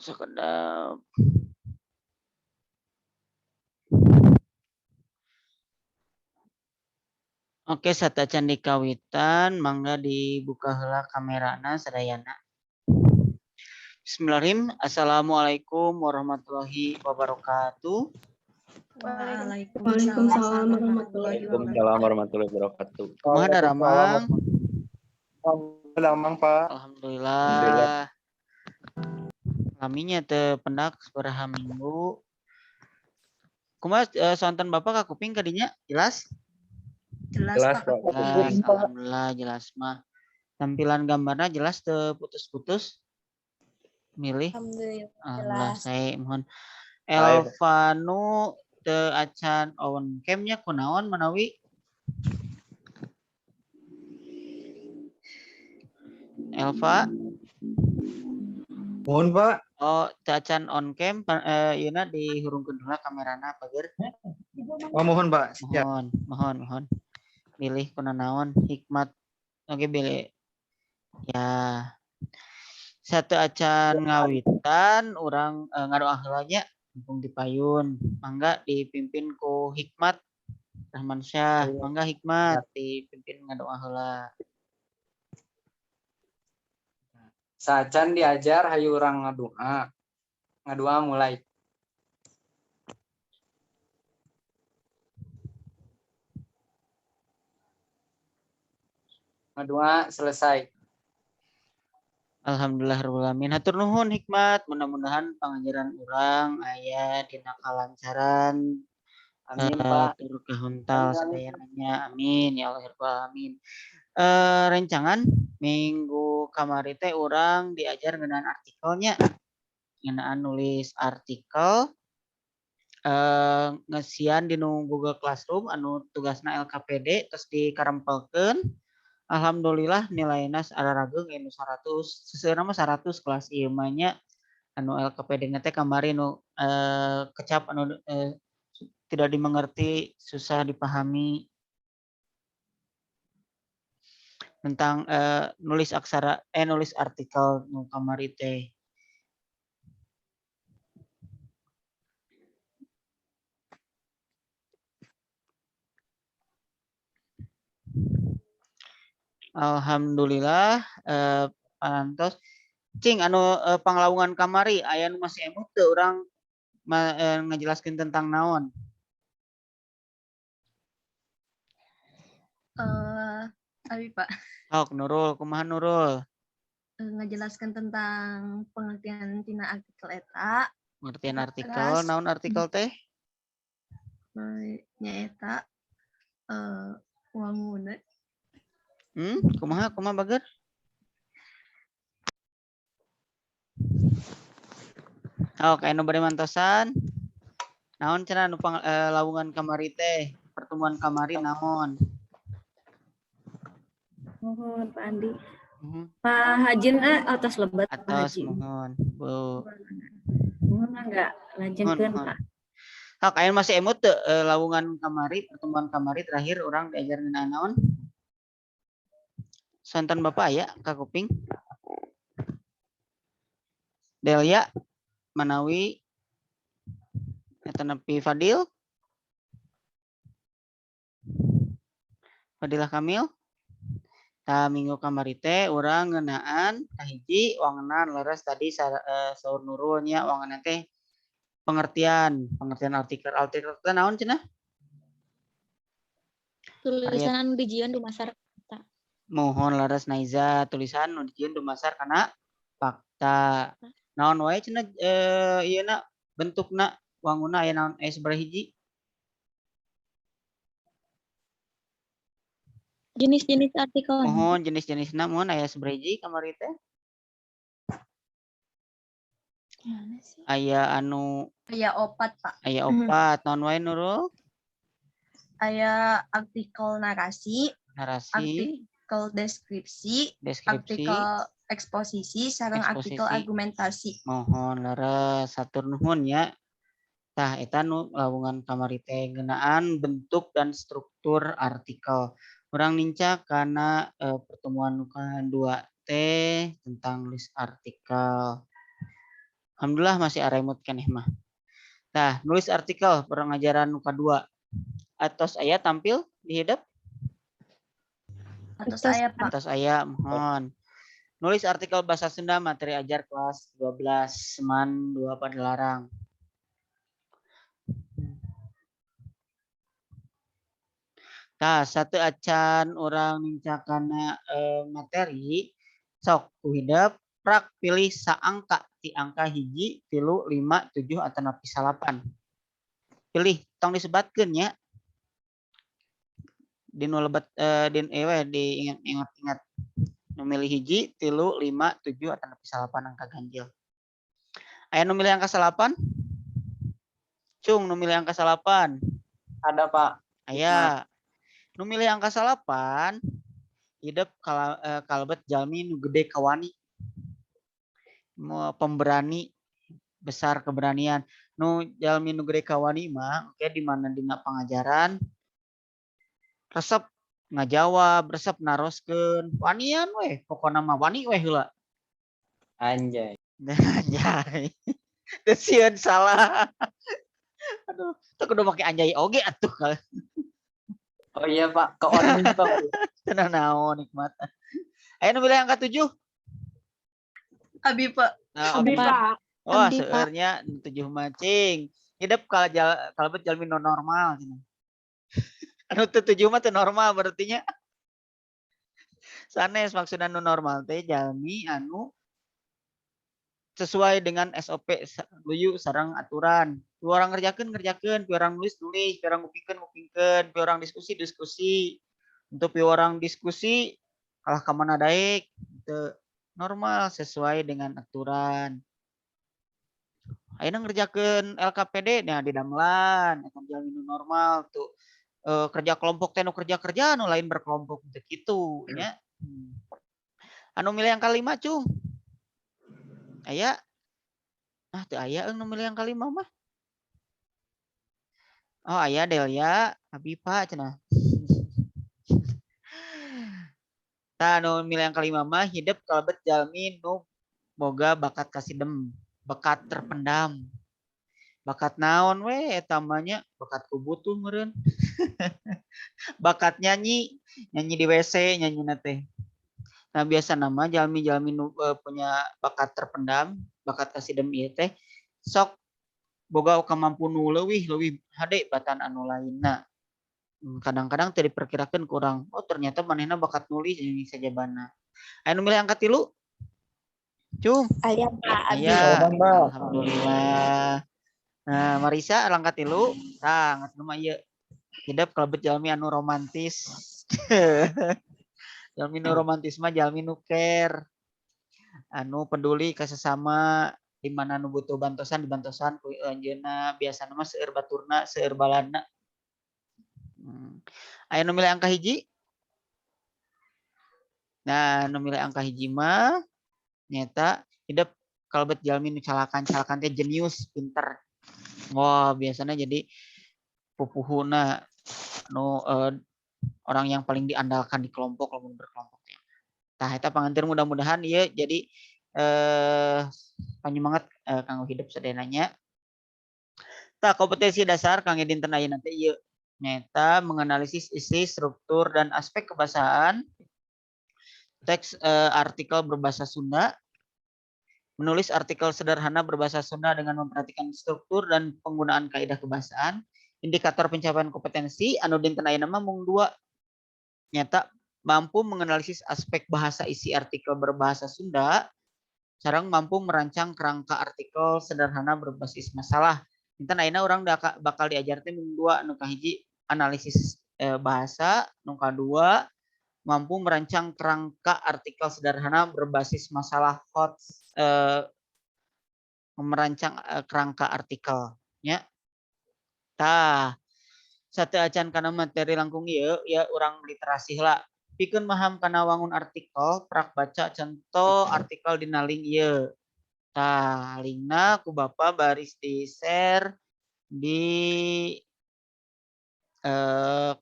Sakedap. Oke, satacan dikawitan, mangga dibuka heula kamerana sadayana. Bismillahirrahmanirrahim. Assalamualaikum warahmatullahi wabarakatuh. Waalaikumsalam warahmatullahi Waalaikumsalam warahmatullahi wabarakatuh. Kumaha daramang? Alhamdulillah, Mang, Pak. Alhamdulillah. Laminya teu pendak sabaraha minggu. Kumaha sonten Bapak kakuping kadinya? Jelas? Jelas, Jelas, Pak. Pak. Jelas, alhamdulillah jelas mah. Tampilan gambarnya jelas teu putus-putus. Milih. Alhamdulillah Alhamdulillah jelas. saya mohon. Baik. Elvanu teu acan on cam-nya kunaon manawi? Elva? Mohon, Pak. Oh, teu acan on cam ieuna dihurungkeun heula kamerana pager. Oh, mohon, Pak. Siap. Mohon, mohon, mohon. Bilih kunanaon hikmat. Oke, bilih. Ya. Satu acan ngawitan urang ngadoa heula nya mumpung dipayun. Mangga dipimpin ku Hikmat Rahmansyah. Mangga Hikmat dipimpin ngadoa heula. Saacan diajar, hayu urang ngadoa. Ngadoa mulai. Ngadoa selesai. Alhamdulillah rabbil alamin. Hatur nuhun Hikmat, mudah-mudahan pangajaran urang aya dina kalancaran. Amin, Pak. Tur kahuntal Amin, amin. sadayananya. Amin ya Allah ya rabbal alamin. Rencangan minggu kamari teh urang diajar ngeunaan artikelnya. Ngeunaan nulis artikel ngesian dinu Google Classroom anu tugasna LKPD terus dikarempelkeun. Alhamdulillah nilainya ararageung anu 100, seseueurna mah 100 kelas ieu mah nya. Anu LKPD na teh kamari nu kecap anu tidak dimengerti, susah dipahami tentang nulis aksara nulis artikel nu kamari teh. Alhamdulillah parantos cing anu panglawungan kamari aya nu masih emut teu urang ngajelaskeun tentang naon? Abi, Pak. Sok Nurul, kumaha Nurul? Ngajelaskan tentang pengertian tina artikel eta. Pengertian artikel, Terus, naon artikel teh? Nyaeta wangunna. Kumaha kumaha bager? Oke, anu bade mantosan. Naon cenah anu lawungan kamari teh? Pertemuan kamari naon? Mohon Pak Andi. Mhm. Pak Hajin atas lebat Pak Atos Hajin. mohon, Bu. Mohon enggak lanjutkeun Mohon, mohon. Pak. Hak aya masih emut teu lawungan kamari, pertemuan kamari terakhir urang diajar ngeunaan naon? Sonten Bapak aya kakuping? Delia Manawi eta nepi Fadil? Fadilah Kamil? Tah minggu kamari teh urang ngeunaan kahiji wangenan leres tadi saur Nurul nya wangenan teh pengertian, pengertian artikel. Artikel teh naon cenah? Tulisan anu dijieun dumasar fakta. Mohon leres Naiza, tulisan nu dijieun dumasar kana fakta. Naon wae cenah ieu na bentukna wanguna aya naon sabaraha hiji? Jenis-jenis artikel. Mohon jenis-jenisna mohon aya sabaraha hiji kamari teh? Mana sih? Aya anu Aya opat, Pak. Aya opat, naon wae Nurul? Aya artikel narasi, Narasi, artikel deskripsi, deskripsi, artikel eksposisi, sareng artikel eksposisi. Argumentasi. Mohon leres, hatur nuhun ya. Tah eta nu lawungan kamari teh ngeunaan bentuk dan struktur artikel. Urang nincak kana pertemuan nu kadua teh tentang nulis artikel. Alhamdulillah masih aremut keneh mah. Nah, nulis artikel pengajaran nu kadua. Atos aya tampil di hidep? Atos aya, Pak. Atos aya, mohon. Nulis artikel bahasa Sunda materi ajar kelas 12 SMAN 2 Padalarang. Tah, sateuacan urang nincakana materi, sok ku hidep prak pilih saangka ti angka 1, 3, 5, 7 atanapi 9. Pilih, tong disebatkeun nya. Di nu lebet di we diingat-ingat. Nu milih 1, 3, 5, 7 atanapi 9 angka ganjil. Aya nu milih angka 9? Cung nu milih angka 9. Ada, Pak. Aya. Nu milih angka 9 hidep kalebet jalmi nu gede kawani. Pemberani, besar keberanian. Nu jalmi nu gede kawani mah oke di mana dina pangajaran resep ngajawab, resep naroskeun, wanian weh, pokona mah wani weh heula. Anjay. Anjay. Teu sieun salah. Aduh, teu kudu make anjay oge atuh. Oh iya, Pak, ke on Pak. Teu naon nikmat. Aya nu milih angka 7? Abi, Pak. Nah, Abi, Pak. Wah, Abdi, Pak. seueurnya nu 7 mah cing. Hidep kalebet jalmi nu normal cenah. Anu teu 7 mah teu normal berarti nya. Sanes maksudna nu normal teh jalmi anu sesuai dengan SOP luyu sareng aturan. Pi urang ngerjakeun ngerjakeun, pi urang nulis nulis, pi urang ngupingkeun ngupingkeun, pi urang diskusi diskusi. Untuk pi urang diskusi kalah ka mana daek teu normal sesuai dengan aturan. Ayeuna ngerjakeun LKPD nah di damelan eta jalmi nu normal tuh. Kerja kelompok teh nu kerja-kerja nu lain berkelompok teh kitu nya. Anu milih angka 5 cung. Aya? Ah teu aya euy nu milih angka 5 mah. Oh aya Delia, abi Pak cenah. Tah anu milih angka 5 mah hidep kalebet jalmi nu boga bakat kasidem, bakat terpendam. Bakat naon we eta mah nya, bakat kubutuh meureun. Bakat nyanyi, nyanyi di WC nyanyina teh. Nah biasana mah jalmi-jalmi nu punya bakat terpendam, bakat kasidem ieu teh sok boga kamampu nu leuwih leuwih hade batan anu lainna. Kadang-kadang teu diperkirakeun ku urang, oh ternyata manehna bakat nulis jeung sajabana. Aya nu milih angka 3? Cung. Aya, Pak. Abi. Aya. Alhamdulillah. Nah, Marisa angka 3, tah angka 3 mah ieu. Hidep kalebet jalmi anu romantis. Jalmi nu romantis mah jalmi nu care. Anu peduli ka sesama, di mana nu butuh bantosan dibantosan ku anjeunna, biasana mah seueur baturna, seueur balana. Aya nu milih angka 1? Nah, nu milih angka 1 mah nyaeta hidep kalebet jalmi nu calakan, calakan teh jenius, pinter. Wah, biasanya jadi pupuhuna nu orang yang paling diandalkan di kelompok lamun berkelompok teh. Tah eta panganteur mudah-mudahan ieu jadi panyumanget kanggo hidup sadayana nya. Tah kompetensi dasar kangge dinten ayeuna teh ieu nyaeta menganalisis isi, struktur dan aspek kebahasaan teks artikel berbahasa Sunda, menulis artikel sederhana berbahasa Sunda dengan memperhatikan struktur dan penggunaan kaidah kebahasaan, indikator pencapaian kompetensi anu dinten ayeuna mah mung 2 nyaeta mampu menganalisis aspek bahasa isi artikel berbahasa Sunda, sareng mampu merancang kerangka artikel sederhana berbasis masalah. Dinten ayeuna urang bakal diajar teh mung 2, nu kahiji analisis bahasa, nu kadua mampu merancang kerangka artikel sederhana berbasis masalah hot, merancang kerangka artikel nya. Tah, sateuacan kana materi langkung ieu ya urang literasi heula. Pikeun maham kana wangun artikel, prak baca contoh artikel dina link ieu. Tah, linkna ku Bapak baris di-share di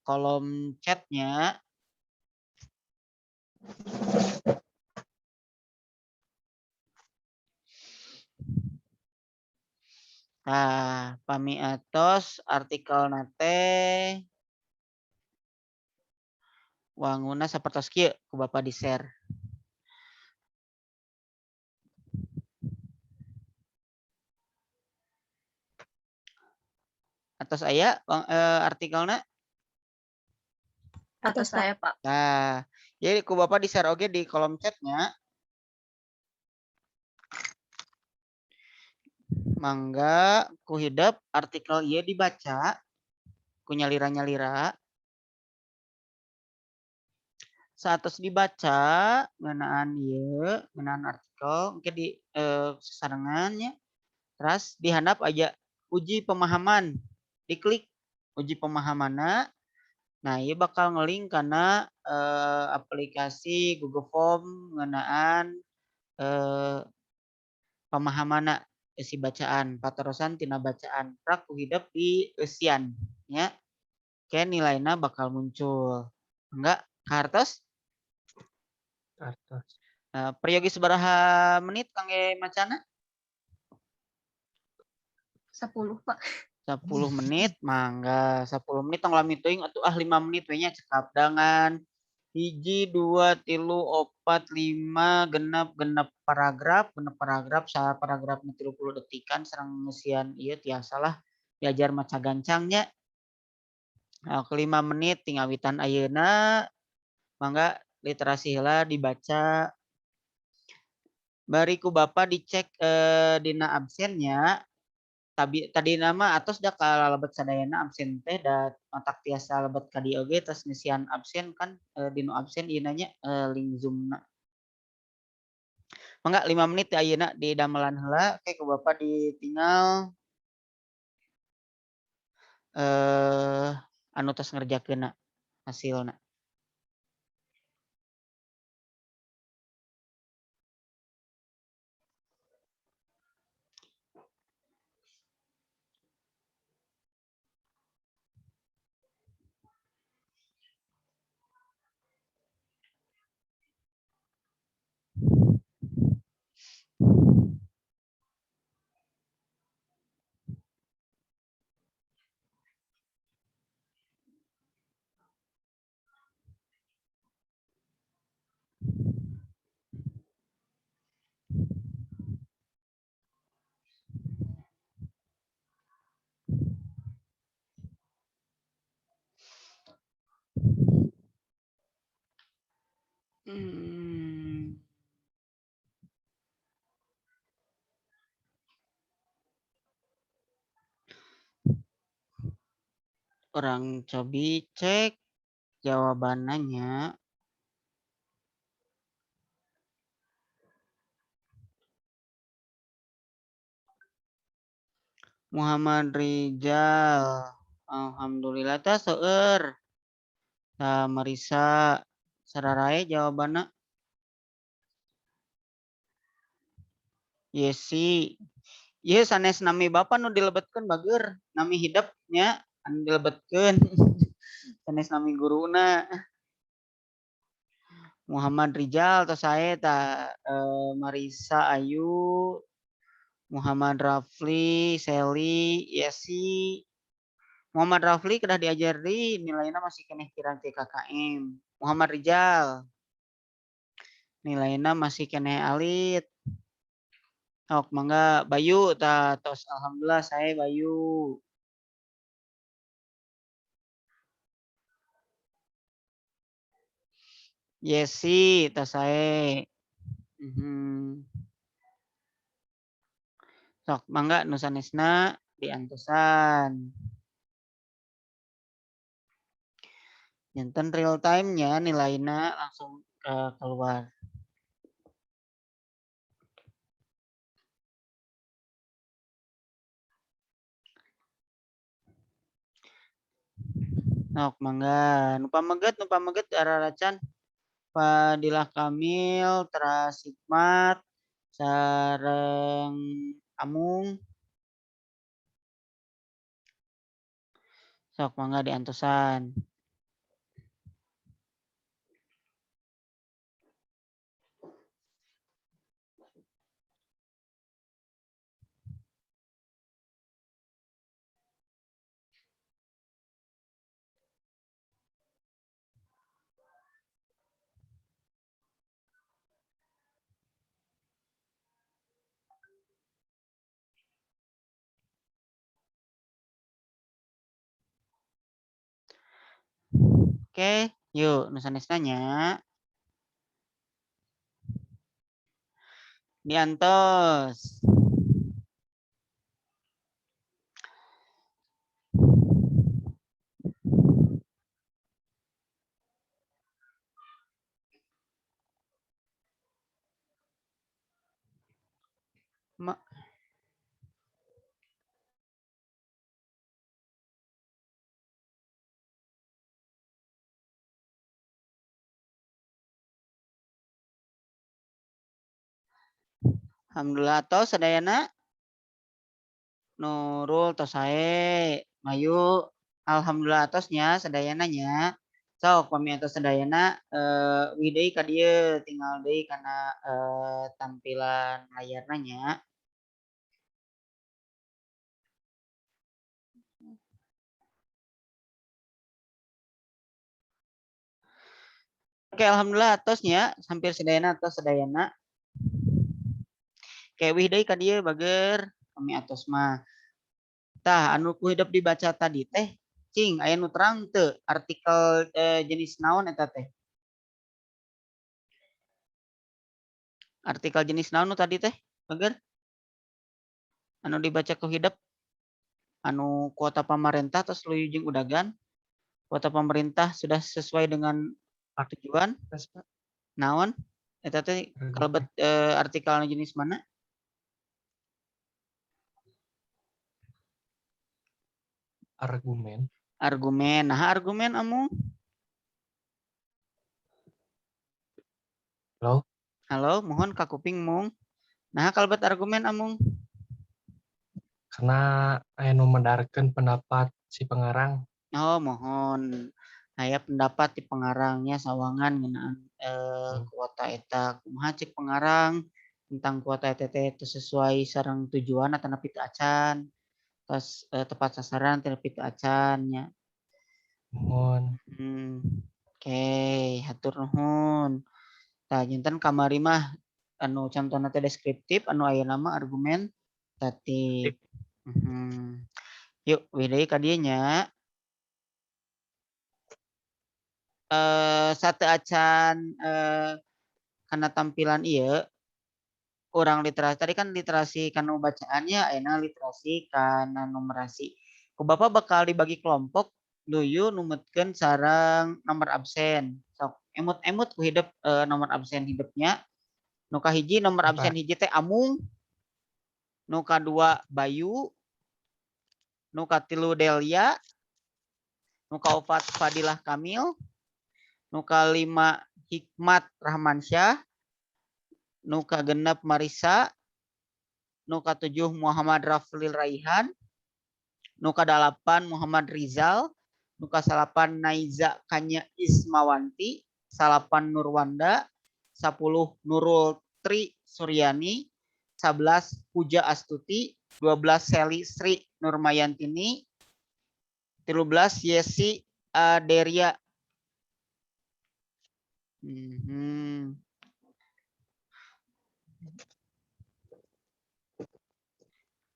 kolom chatnya. Tah, pami atos artikelna teh wangunna sapertos kieu ku Bapak di-share. Atos aya artikelna? Atos saya, Pak. Nah, jadi ku Bapak di-share oge di kolom chatnya. Mangga ku hidep artikel ieu dibaca ku nyalira-nyalira. Saatos dibaca ngeunaan ieu, ngeunaan artikel engke di sasarengan nya. Teras di handap aya uji pemahaman, diklik uji pemahamanna. Nah, ieu bakal ngelink kana aplikasi Google Form ngeunaan pemahamanna isi bacaan, patarosan tina bacaan. Prak ku hidep dieusian nya. Ke nilaina bakal muncul. Enggak kahartos? Kahartos. Peryogi sabaraha menit kangge macana? 10, Pak. 10 menit, mangga 10 menit tong lami teuing atuh ah 5 menit we nya cekap dangan 1, 2, 3, 4, 5, 6, 6 paragraf, 6 paragraf, saparagrafna 30 detikan sareng ngeusian ieu tiasa lah diajar maca gancang nya. Nah, ke 5 menit ti ngawitan ayeuna mangga literasi heula dibaca. Bari ku Bapak dicek dina absennya. Tadina mah atos da kalalebet sadayana absen teh da matak tiasa lebet ka dieu oge tos ngeusian absen kan dinu absen ieu nya link Zoom-na. Mangga 5 menit ti ayeuna didamelan heula ke ku Bapak ditinggal anu tos ngerjakeunna hasilna. Orang cobi cek jawabannya. Muhammad Rizal, alhamdulillah tah seueur. Tah Marisa sararae jawabanna. Yesi. Ieu sanes nami bapa nu dilebetkeun bageur, nami hidep nya anu dilebetkeun. Sanes nami guruna. Muhammad Rizal tos sae tah Marisa Ayu, Muhammad Rafli, Seli, Yesi. Muhammad Rafli kedah diajar di nilainya masih keneh kirang ti KKM. Muhammad Rizal nilainya masih keneh alit. Sok mangga Bayu tah tos alhamdulillah saya Bayu. Yesi tos sae. Sok mangga nu sanesna diantosan. Janten real time-nya nilaina langsung keluar. Nok mangga nu pameget araracan Fadilah Kamil, teras Hikmat, sareng Amung. Sok mangga diantosan. Oke, yuk nu sanesna nya. Diantos. Ma Alhamdulillah tos sadayana. Nurul tos sae, Mayu alhamdulillah tos nya sadayana nya. Sok pami atos sadayana uih deui ka dieu tinggal deui kana tampilan layarna nya. Oke, alhamdulillah atos nya, hampir sadayana atos sadayana. Oke, uih deui ka dieu bager kami atos mah. Tah anu ku hidep dibaca tadi teh cing aya nu terang teu artikel jenis naon eta teh? Artikel jenis naon nu tadi teh bager? Anu dibaca ku hidep anu kuota pamarentah tos luyu jeung udagan. Kuota pemerintah sudah sesuai dengan tujuan. Naon eta teh kalebet artikel anu jenis mana? Argumen. Argumen. Nah, argumen Amung. Halo. Halo, mohon kakuping Mung. Nah, kalebet argumen Amung. Karena aya nu medarkeun pendapat si pengarang. Oh, mohon. Aya pendapat di pengarangnya sawangan ngeunaan kuota eta. Kumaha cek pengarang tentang kuota eta teh teu sesuai sareng tujuan atanapi teu acan. Tos tepat sasaran tapi teu acan nya. Mohon. Oke, hatur nuhun. Tah janten kamari mah anu contohna teh deskriptif, anu ayeuna mah argumentatif. Yuk, uih deui ka dieu nya. Sateu acan kana tampilan ieu urang literasi tadi kan literasi kana bacaannya, ayeuna literasi kana numerasi. Ku Bapak bakal dibagi kelompok luyu numutkeun sareng nomor absen. Sok emut-emut ku hidep nomor absen hidepnya. Nu kahiji nomor absen hiji teh Amung. Nu kadua Bayu. Nu katilu Delia. Nu kaopat Fadilah Kamil. Nu kalima Hikmat Rahmansyah. Nu kagenep Marisa. Nu katujuh Muhammad Raflil Raihan. Nu kadalapan Muhammad Rizal. Nu kasalapan Naiza Kanya Ismawanti. 9 Nurwanda. 10 Nurul Tri Suryani. 11 Puja Astuti. 12 Seli Sri Nurmayantini. 13 Yesi Aderia.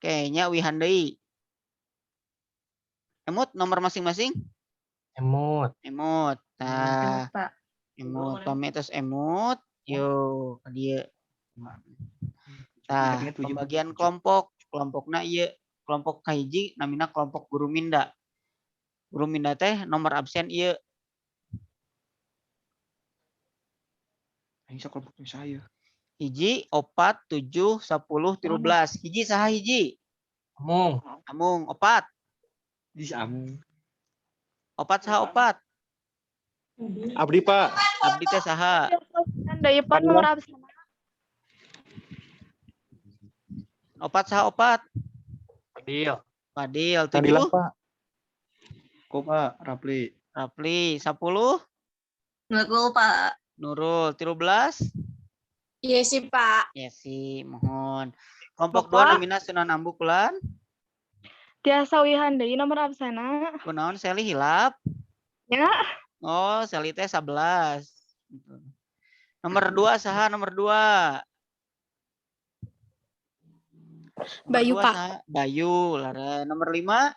Kayaknya uihan deui. Emut nomor masing-masing? Emut. Emut. Tah. Emut, Pak. Emut, pami tos emut. Yo, ka dieu. Tah, pembagian kelompok. Kelompokna ieu, kelompok kahiji namina kelompok guru minda. Guru minda teh nomor absen ieu. Aing sakelompok jeung saya. 1, 4, 7, 10, 13. Hiji saha hiji? Amung. Amung, 4. Di Amung. 4 saha 4? Abdi, Pak. Abdi teh saha? Deui Pak nomor absen. 4 saha 4? Fadil. Fadil, Fadilah, 7. Pak. Kok, Pak? Rapli. Rapli, 10. Nurul, Pak. Nurul, 13. Iya sih, Pak. Yesi, mohon. Kelompok Bapak. 2 namina Sunan Ambu Kulan. Tiasa uihan deui nomor absenna. Kunaon Seli hilap? Ya. Oh, Seli teh 11. Nomor 2 saha nomor 2? Bayu, Nomor dua Pak. saha? Bayu, lara. Nomor 5?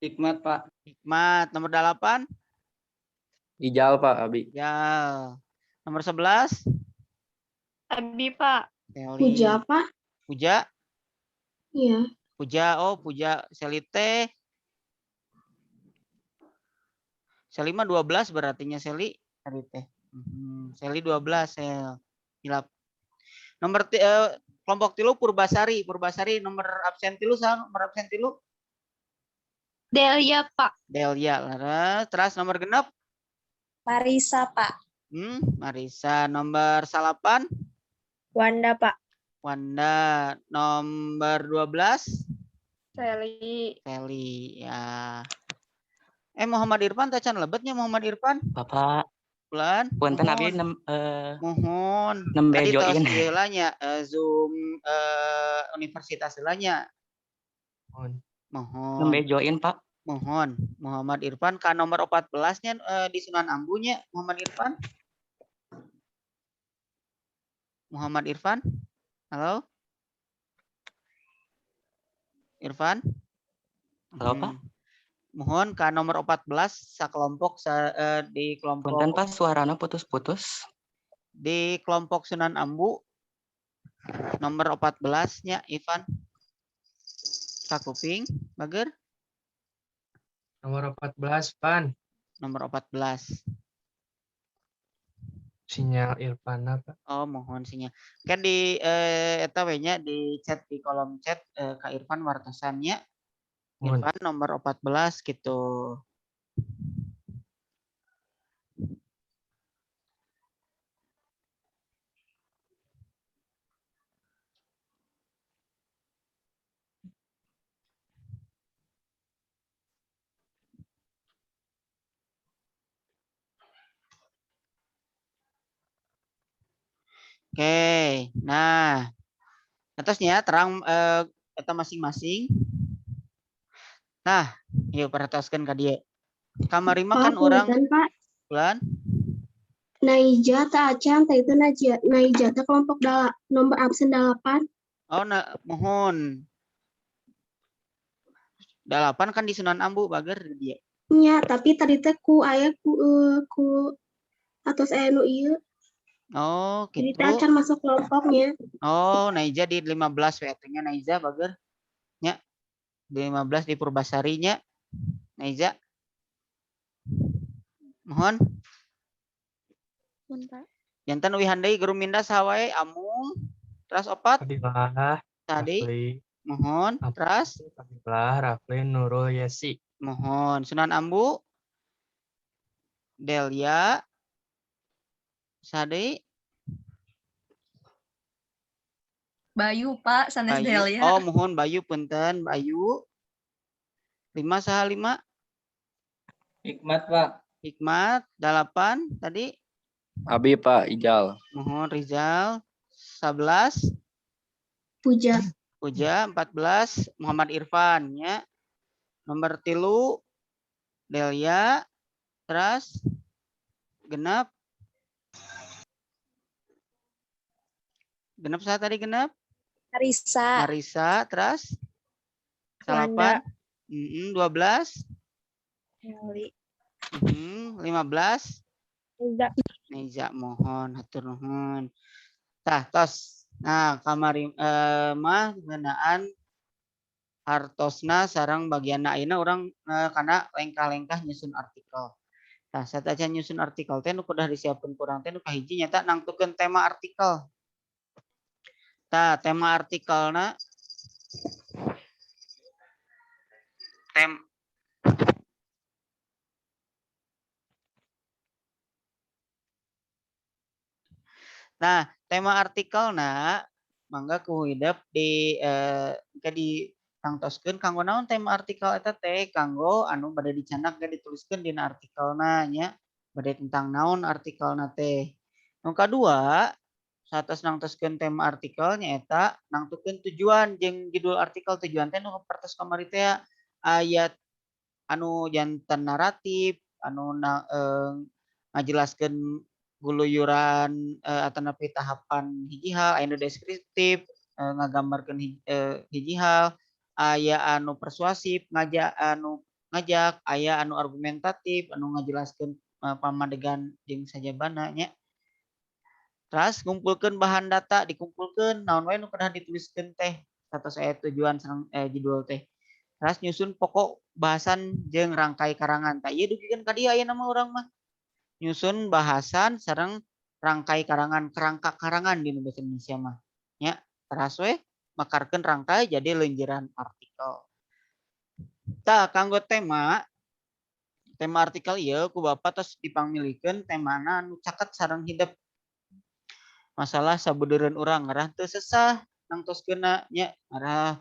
Hikmat, Pak. Hikmat. Nomor 8? Ijal Pak Abi. Ya. Nomor 11 Abi, Pak. Seli. Puja, Pak. Puja. Iya. Puja, oh Puja Seli teh. Seli mah 12 berartinya Seli tadi teh. Seli 12 sel. Hilap. Nomor kelompok 3 Purbasari, Purbasari nomor absen 3 saha nomor absen 3? Delia, Pak. Delia leres. Terus nomor 6 Marisa, Pak. Marisa. Nomor 9 Wanda, Pak. Wanda. Nomor 12 Seli. Seli ya. Muhammad Irfan tacan lebetnya Muhammad Irfan. Bapak, Bulan. punten abi Mohon. Mohon. nembe Tadi tos join. ieu lah nya, Zoom universitas heula nya. Mohon. Mohon. Nembe join Pak. Mohon Muhammad Irfan ka nomor 14 nya di Sunan Ambu nya Muhammad Irfan. Muhammad Irfan. Halo. Irfan. Halo, Pak. Mohon ka nomor 14 sakelompok di kelompok Punten Pak suarana putus-putus. Di kelompok Sunan Ambu nomor 14 nya Ivan. Sakuping, Bager. Nomor 14, Pan. Nomor 14. Sinyal Irfana, Pak. Oh, mohon sinyal. Kan di eta we nya di chat di kolom chat Kak Irfan wartosannya. Mohon. Irfan nomor 14 gitu. Oke, nah atasnya terang eta masing-masing. Nah, yuk perhatoskeun ka dieu. Kamari mah Pak, kan urang punten, Pak. Bulan. Naija teh acan teh itu Naija, Naija teh kelompok nomor absen 8. Oh, nah, mohon. 8 kan di Sunan Ambu bager di dieu. Nya, tapi tadi teh ku aya ku atos aya nu ieu. Oh, Jadi gitu. teh acan masuk kelompoknya. Oh, Naija di 15 we atuh nya Naija bager. Nya. Di 15 di Purbasari nya. Naija. Mohon. Mohon, Pak. Janten uihan deui Guruminda saha wae Amung. Teras 4 Fadilah, tadi. Rafli. Mohon. Teras Fadilah, Rafli, Nurul, Yesi. Mohon. Sunan Ambu. Delia. Sade. Bayu, Pak. Sanes Bayu. Delia. Oh, mohon Bayu punten, Bayu. 5 saha 5? Hikmat Pak. Hikmat 8 tadi. Abi Pak Ijal. Mohon Rizal 11. Puja. Puja 14 Muhammad Irfan ya. Nomor 3 Delia. Terus genap. Genap saat tadi genap? Marisa. Marisa, terus Wanda. 8, 12, Meli. 15, Neza. Neza mohon hatur nuhun. Tah, tos. Nah, kamari mah ngeunaan hartosna sareng bagianna ayeuna urang kana lengkah-lengkah nyusun artikel. Tah, satacan nyusun artikel teh nu kudu disiapkeun kurang teh nu kahiji nyata nangtukeun tema artikel. Tah, tema artikelna tem Nah, tema artikelna mangga ku hidep di ke di tangtoskeun kanggo naon tema artikel eta teh kanggo anu bade dicandak ge dituliskeun dina artikelna nya bade tentang naon artikelna teh. Nu kadua satos nangtoskeun tema artikel nyaeta nangtukeun tujuan jeung judul artikel. Tujuan teh nu pertos kamari teh ayat anu janten naratif anu ngajelaskeun guluyuran atanapi tahapan hiji hal, aya nu deskriptif ngagambarkeun hiji hal, aya anu persuasif ngajak anu ngajak, aya anu argumentatif anu ngajelaskeun pamadegan jeung sajabana nya. Terus ngumpulkeun bahan data, dikumpulkeun naon wae nu kedah dituliskeun teh satos aya tujuan sareng judul teh. Terus nyusun pokok bahasan jeung rangkai karangan. Tah ieu dugikeun ka dieu ayeuna mah urang mah. Nyusun bahasan sareng rangkai karangan, kerangka karangan di bahasa Indonesia mah. Nya, teras we mekarkeun rangkai jadi lenjeran artikel. Tah kanggo tema tema artikel ieu ku Bapak tos dipangmilihkeun temana anu caket sareng hidep. Masalah sabudeureun urang ngarah teu sesah nangtoskeunna nya, ngarah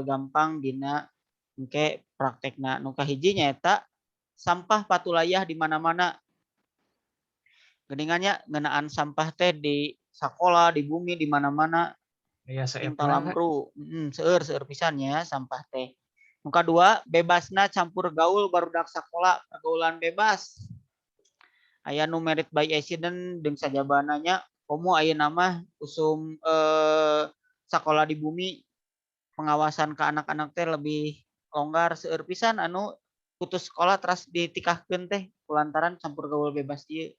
gampang dina engke praktekna. Nu kahiji nyaeta sampah patulayah di mana-mana. Geuningan nya ngeunaan sampah teh di sakola, di bumi, di mana-mana. Aya Sing saepna. talamru, seueur seueur pisan nya sampah teh. Nu kadua, bebasna campur gaul barudak sakola, pergaulan bebas. Aya nu merit by accident jeung sajabana nya, komo ayeuna mah usum sakola di bumi, pengawasan ke anak-anak teh lebih longgar, seueur pisan anu putus sekolah teras ditikahkeun teh kulantaran campur gaul bebas ieu.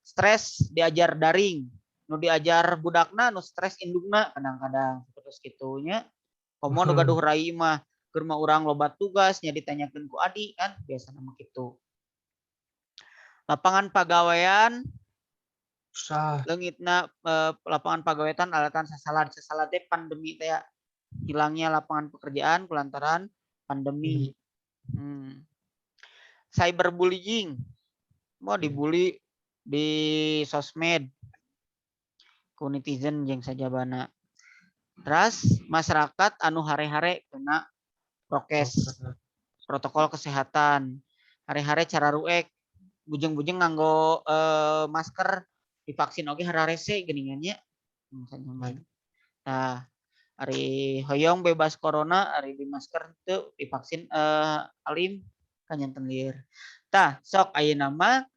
Stres diajar daring, nu diajar budakna, nu stres indungna kadang-kadang terus kitu nya. Komo nu gaduh rai mah keur mah urang loba tugas nya ditanyakeun ku adi kan biasana mah kitu. Lapangan pagawean Susah. Leungitna lapangan pagawean alatan sasalad, sasalad teh pandemi teh ya. Hilangnya lapangan pekerjaan kulantaran pandemi. Cyberbullying. Mau dibully di sosmed ku netizen jeung sajabana. Terus masyarakat anu hare-hare kena prokes, protokol kesehatan. Hare-hare cara ruek, bujeng-bujeng nganggo masker, divaksin oge hararese geuningan nya. Nah, ari hoyong bebas corona, ari di masker teu divaksin alim kan janten lieur. Tah, sok ayeuna mah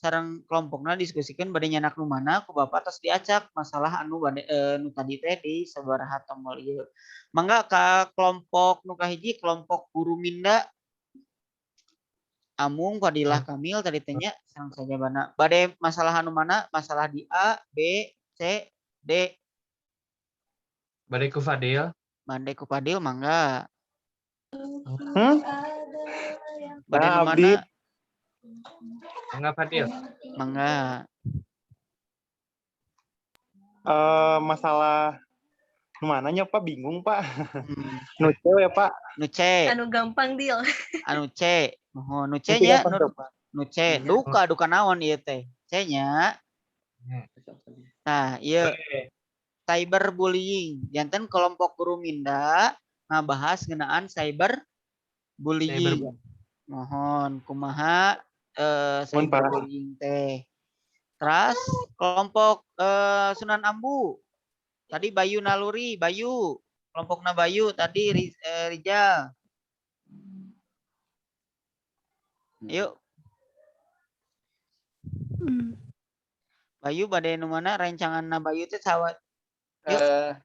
sareng kelompokna diskusikan bade nyanak nu mana ku Bapak tos diacak masalah anu bade nu tadi teh di sabaraha tombol ieu. Mangga ka kelompok nu kahiji, kelompok guru Minda. Amung Fadilah Kamil tadi teh nya sareng sajabana. Bade masalah anu mana? Masalah di A, B, C, D. Bade ku Fadil. Bade ku Fadil mangga. Hmm? Bade Nah, nu abdi. mana? Mangga Fadil. Mangga. Masalah nu mananya Pak, bingung Pak. Nu C ya Pak. Nu C. Anu gampang deal. Anu C. Mohon nu C Nu nya, gampang nu, tuh, Pak. nu C. Duka duka naon ieu teh? C nya. Nah, ieu cyberbullying. Janten kelompok guru Minda ngabahas ngeunaan cyber bullying. Cyber. Mohon kumaha Mohon, Pak. cyberbullying teh. Terus kelompok Sunan Ambu. Tadi Bayu Naluri, Bayu. Kelompokna Bayu tadi Rijal. Yuk. Bayu bade nu mana rencanganna Bayu teh sawat. Yuk.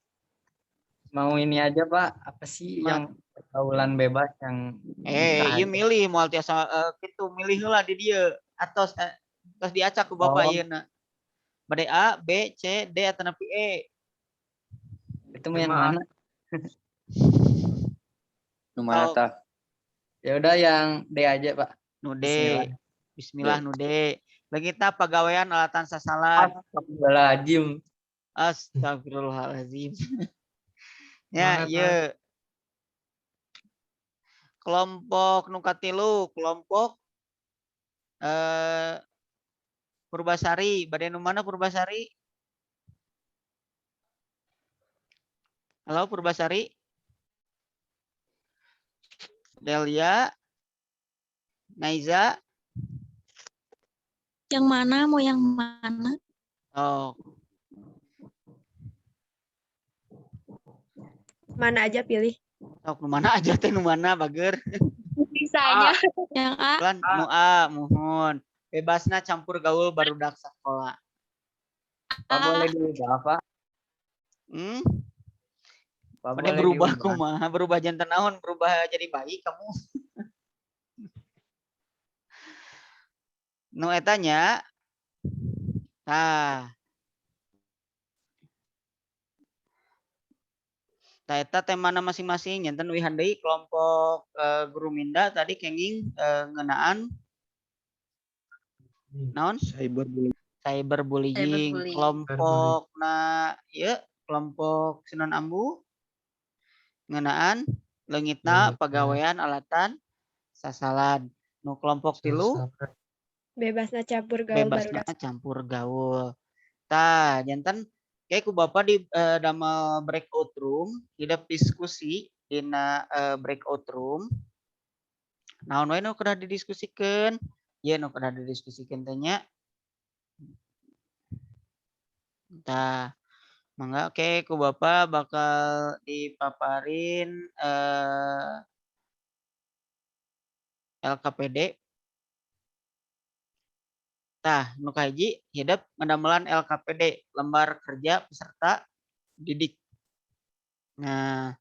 Mau ini aja Pak, apa sih yang pergaulan bebas yang Ieu bisa milih moal tiasa kitu milih heula di dieu atos tos diacak ku Bapak Oh. ayeuna. Bade A, B, C, D atanapi E. Itu mau yang Cuma A. mana? Nu mana Oh. tah? Ya udah yang D aja Pak. Nu D. Bismillah. Bismillah nu D. Leungitna pagawean alatan sasalan. Astagfirullahaladzim. Astagfirullahaladzim. Ya, Semangat, ieu. Kelompok nu katilu, kelompok Purbasari, bade nu mana Purbasari? Halo Purbasari? Delia? Naiza? Yang mana mau yang mana? Oh, Mana aja pilih. sok nu mana aja teh nu mana bager. Bisanya. Yang A. Lan nu A muhun. Bebasna campur gaul barudak sakola. Pak boleh diubah, Pak? Pak Bade boleh berubah diubah. kumaha, berubah janten naon, berubah jadi baik kamu. Nu eta nya. Tah. Tah, eta temana masing-masing. Janten uihan deui kelompok Guru Minda tadi kenging ngeunaan naon? Cyberbullying. Cyberbullying. Cyberbullying. Kelompokna ieu, kelompok Sunan Ambu ngeunaan leungitna Leungitna. Pagawean alatan sasalad. Nu kelompok tilu Bebasna campur gaul. Bebasna barudak. Campur gaul. Tah, janten kayak ku Bapak di damel breakout room, hidep diskusi dina breakout room. Naon wae nu kedah didiskusikeun? Ieu nu kedah didiskusikeun teh nya. Tah, mangga oke ku Bapak bakal dipaparin LKPD. Tah, nu kahiji hidep ngadamelan LKPD, lembar kerja peserta didik. Nah,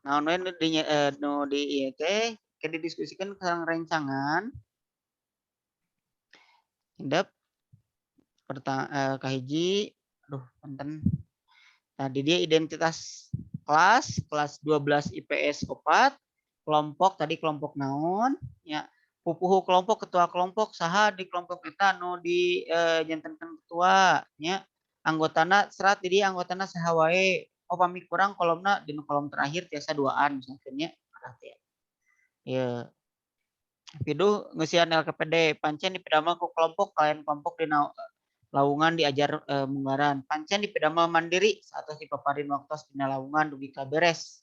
naon wae nu di nu di ieu teh ke didiskusikeun sareng rencangan. Hidep kahiji, aduh, punten. Tadi dia identitas kelas, kelas 12 IPS 4, kelompok tadi kelompok naon ya, pupuhu kelompok, ketua kelompok saha di kelompok eta nu di jantenkeun ketua nya, anggotana serat di dieu anggotana saha wae. Oh, pami kurang kolomna di kolom terakhir tiasa duaan misalkan nya berarti ya. Ieu. Piduh ngeusian LKPD pancen dipidamel ku kelompok kalayan kelompok dina lawungan diajar munggaran. Pancen dipidamel mandiri saatos dipaparin waktos dina lawungan dugi ka beres.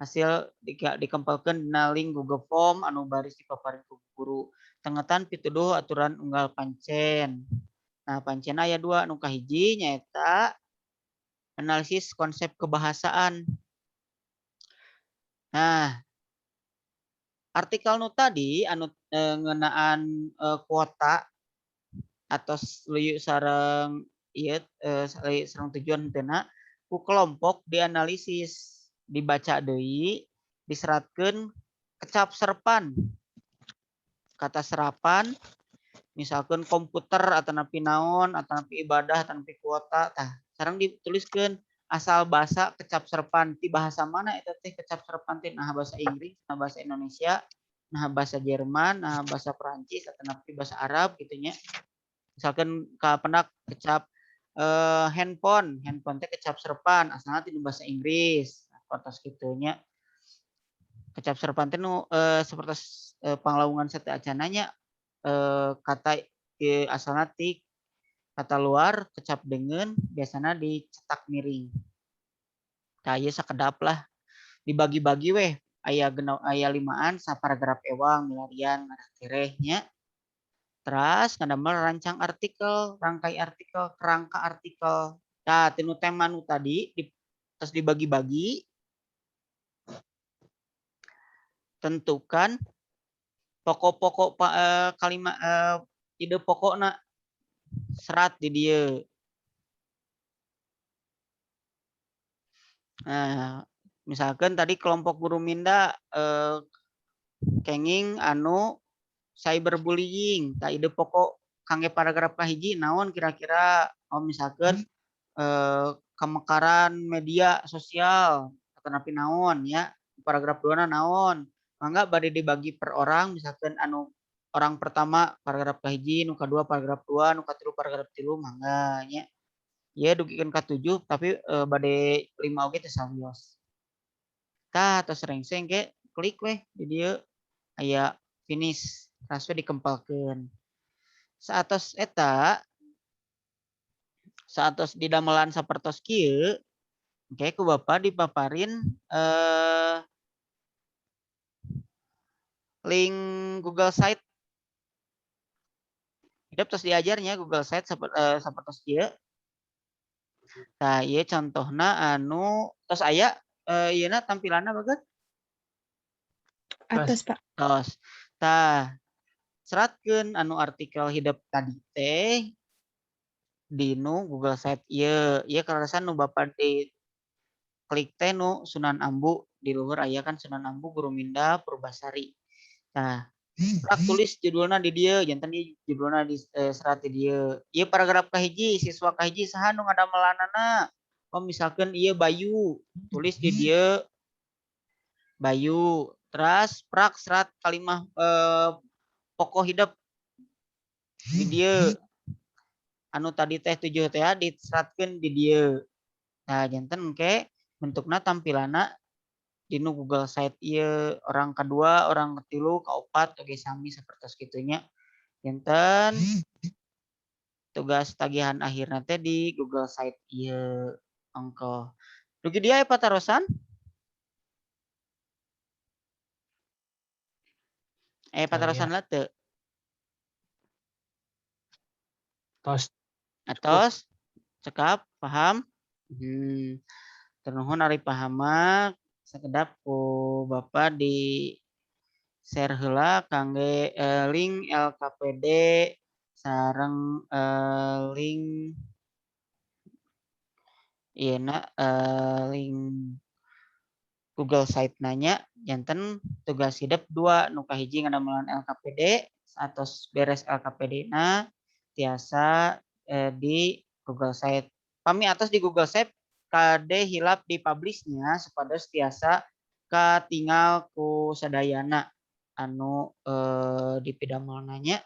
Hasil dikempelkeun dina link Google Form anu baris dipaparin ku guru. Tengetan pituduh aturan unggal pancen. Nah, pancen aya dua, nu kahiji nyaeta analisis konsep kebahasaan. Nah, artikel nu tadi anu ngeunaan kuota atau lieu sareng ieu sareng tujuan henteu ku kelompok dianalisis, dibaca deui, diseratkeun kecap serpan. Kata serapan misalkan komputer atau napi naon atau napi ibadah atau napi kuota, tah sareng dituliskeun asal bahasa kecap serpan ti bahasa mana eta teh kecap serpan teh, nah bahasa Inggris, nah bahasa Indonesia, nah bahasa Jerman, nah bahasa Perancis atau napi bahasa Arab gitu nya. Misalkan kapenak kecap handphone, handphone teh kecap serpan asalna ti bahasa Inggris, sapertos kitu nya. Kecap serpan teh nu sapertos panglawungan sateuacanna nya, kata asalna ti kata luar kecap deungeun biasana dicetak miring. Tah, ieu sakedap lah. Dibagi-bagi weh aya genep, aya limaan saparagraf ewang milarian tereh nya. Teras ngadamel rancang artikel, rangkai artikel, kerangka artikel. Tah, tinu tema nu tadi terus dibagi-bagi. Tentukan pokok-pokok kalimat ide pokokna serat di dieu. Nah, misalkan tadi kelompok Guru Minda kenging anu cyberbullying, tah ide pokok kangge paragraf kahiji naon kira-kira? Oh, misalkan kemekaran media sosial atau napi naon ya, paragraf 2 naon. Mangga bade dibagi per orang, misalkan anu orang pertama paragraf kahiji, nu kadua paragraf 2, nu katilu paragraf 3, mangga nya. Ya dugikeun ka 7 tapi bade 5 oge teh sawios. Tah, tos rengseng ke klik weh di dieu aya finish, ras we dikempalkeun. Saatos eta, saatos didamelan sapertos kieu, engke ku Bapak dipaparin link Google Site. Hidup terus diajarnya Google Site sapertos kieu. Tah, ieu contohna anu tos aya ieuna tampilanna bageut? Atos, Pak. Tos. Tah, seratkeun anu artikel hidep tadi teh dinu Google Site ieu. Ieu kaleresan nu Bapak di klik teh nu Sunan Ambu, di luhur aya kan Sunan Ambu, Guru Minda, Purbasari. Tah, Prak tulis judulna di dieu, janten di judulna di serat di dieu. Ieu paragraf kahiji, siswa kahiji saha nu ngadamelanana? Oh misalkan ieu Bayu, tulis di dieu Bayu. Terus prak serat kalimah pokok hidup di dieu. Anu tadi teh 7 teh diseratkeun di dieu. Nah, janten engke bentukna tampilanna dinu Google Site ieu orang kedua, orang ketilu, kaopat oge sami sapertos kitu nya. Janten tugas tagihan akhirna teh di Google Site ieu ongkoh. Dugi dieu aya patarosan? Aya patarosan lah teu? Tos. Atos, cekap, paham? Ternuhun ari paham mah sakedap ku Bapak di share heula kangge link LKPD sareng link ieuna link Google Site nanya janten tugas hidup 2 nu kahiji ngadamelan LKPD atos beres LKPD na tiasa di Google Site. Pami atos di Google Site kade hilap di publishnya supados tiasa katingal ku sadayana anu dipidamel nanya.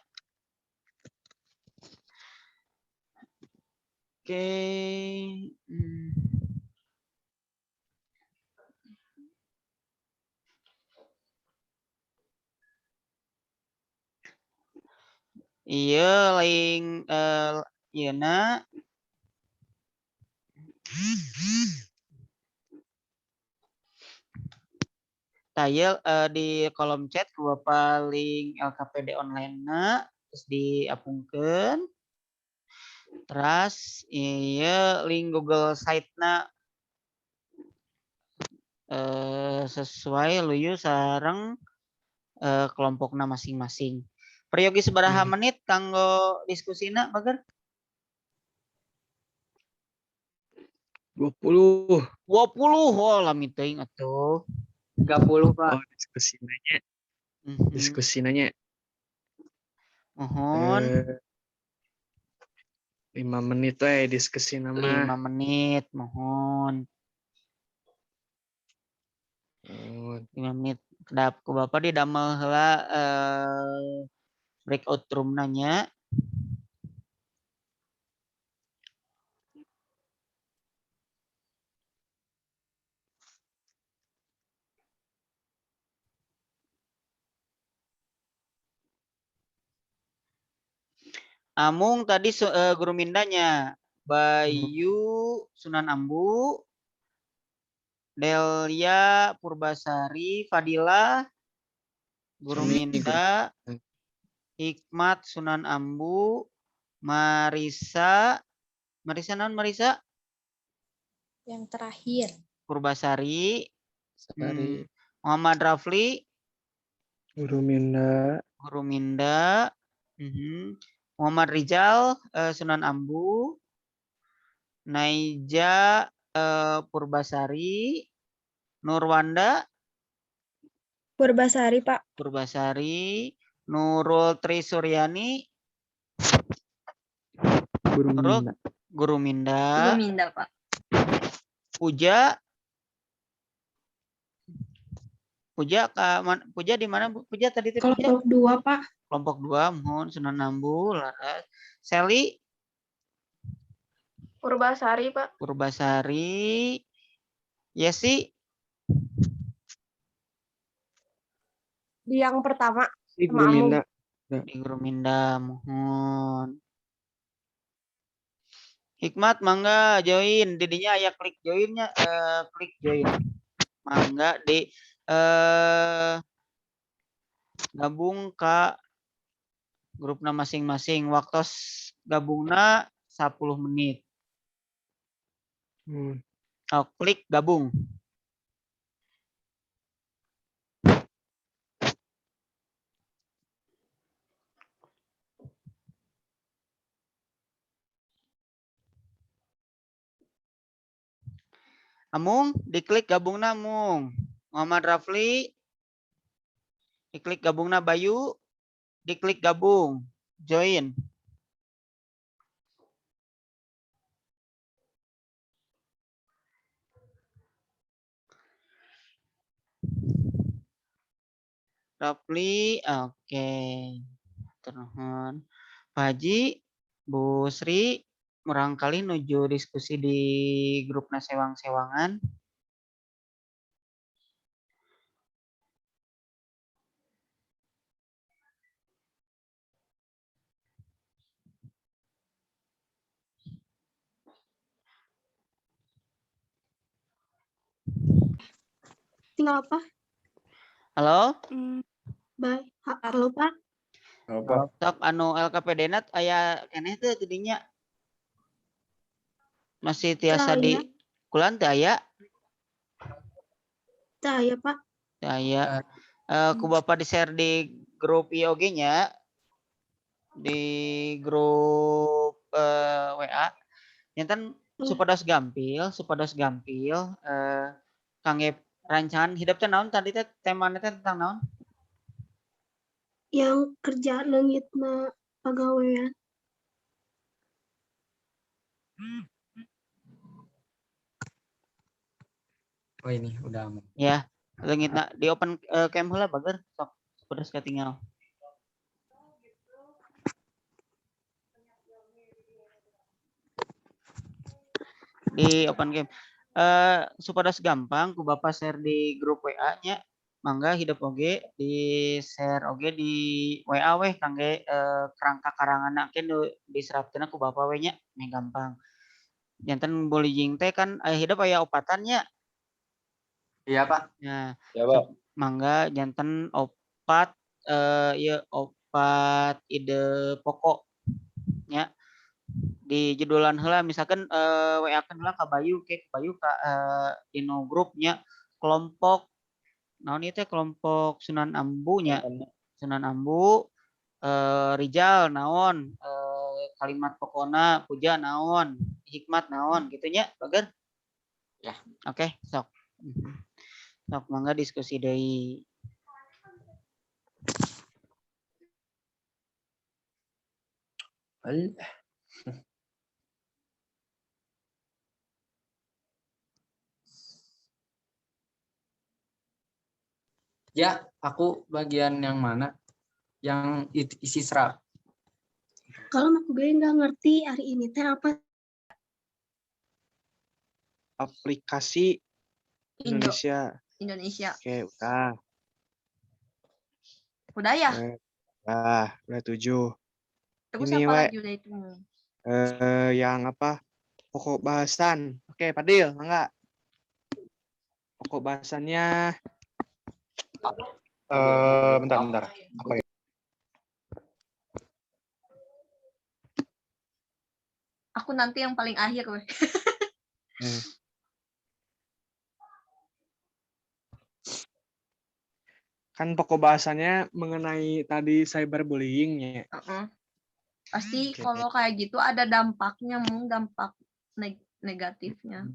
Oke. Iya link ieuna tah di kolom chat ku Bapak link LKPD online-na terus diapungkeun. Terus ieu link Google Site-na sesuai luyu sareng kelompokna masing-masing. Peryogi sabaraha menit kanggo diskusina, Bager? 20. 20, oh lami teuing atuh. 30, Pak. Oh, diskusi nanya. Diskusi nanya. Mohon. 5 menit we diskusi nama. 5 menit, mohon. 5 menit. Kedap ku Bapak didamel heula breakout room nanya. Amung tadi guru mindanya Bayu Sunan Ambu, Delia Purbasari, Fadila guru Minda, Hikmat Sunan Ambu, Marisa, Marisa non Marisa? Yang terakhir. Purbasari, Muhammad Rafli, Guru Minda, Guru Minda, Muhammad Rizal Sunan Ambu, Naija Purbasari, Nurwanda Purbasari, Pak. Purbasari, Nurul Tri Suryani, Guru Minda. Guru Minda. Guru Minda, Pak. Puja. Puja, Puja di mana? Puja tadi itu kelompok 2, Pak. Kelompok 2, mohon Sunan Ambu, Laras. Seli Purbasari, Pak. Purbasari. Yesi. Di yang pertama. Di Guru Minda. Di Guru Minda, mohon. Hikmat, mangga join. Didinya aya klik joinnya, klik join. Mangga di gabung ke grupna masing-masing. Waktu gabungna 10 menit. Oh, klik gabung. Amung, diklik gabungna Amung. Muhammad Rafli, Diklik gabungna Bayu, diklik gabung, join. Rapli, oke. Nuhun. Pak Haji, Bu Sri, murangkalih nuju diskusi di grupna sewang-sewangan. Tinggal apa? Halo? Bye. Halo, Pak. Apa? Sok anu LKPD na aya keneh teu tidinya? Masih tiasa Teu di aya. kulan teu aya? Teu aya, Pak. Teu aya. Eh, ku Bapak di-share di grup ieu oge nya. Di grup WA. Janten supados gampil kangge rancangan hidep teh naon tadi teh, temana teh tentang naon? Yang kerja leungitna pagawean. Oh, ini udah aman. Ya, leungitna di open cam heula bager sok supados katingal. Di open cam. Supados gampang ku Bapak share di grup WA nya. Mangga hidep oge di share oge di WA weh kangge kerangka karanganna ke nu diserapkeunna ku Bapak we nya, meh gampang. Janten bullying teh kan aya hidep aya opatan nya. Iya, Pak. Nah, Ya, Pak. mangga janten opat ieu opat ide pokok nya. Di judulan heula misalkan WA-keun heula ka Bayu ke Bayu ka dinu grupnya kelompok naon ieu teh, kelompok Sunan Ambu nya. Sunan Ambu, Rijal naon, kalimat pokona, Puja naon, Hikmat naon gitu nya, bager? Ya. Oke, sok. Sok mangga diskusi deui. Alah. Ya, aku bagian yang mana? Yang isi serap. Kalau aku gue nggak ngerti hari ini teh apa. Aplikasi Indo. Indonesia. Indonesia. Oke, udah. Udah ya? Udah 7. Terus Ini, apa we. lagi udah itu? Yang apa? Pokok bahasan. Oke, Padil, mangga. Pokok bahasannya. Bentar, bentar. Apa ya? Aku nanti yang paling akhir, weh. Kan pokok bahasannya mengenai tadi cyberbullying ya. Heeh. Pasti Oke. kalau kayak gitu ada dampaknya, mung dampak negatifnya.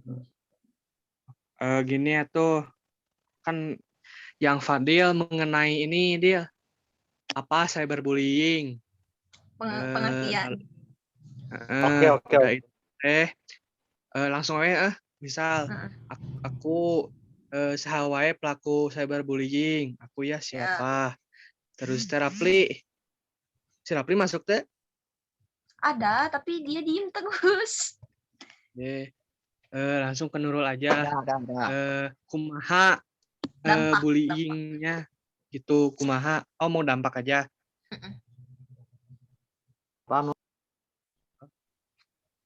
Gini ya tuh, kan yang Fadil mengenai ini dia apa cyberbullying. Pengertian. Oke, Udah itu langsung aja misal aku saha wae pelaku cyberbullying, aku ya siapa. Terus teh Rapli. Si Rapli masuk teh? Ada, tapi dia diem terus. Deh. Langsung ke Nurul aja. Ada. Kumaha Dampak, bullyingnya gitu, kumaha. Oh, mau dampak aja. Paham.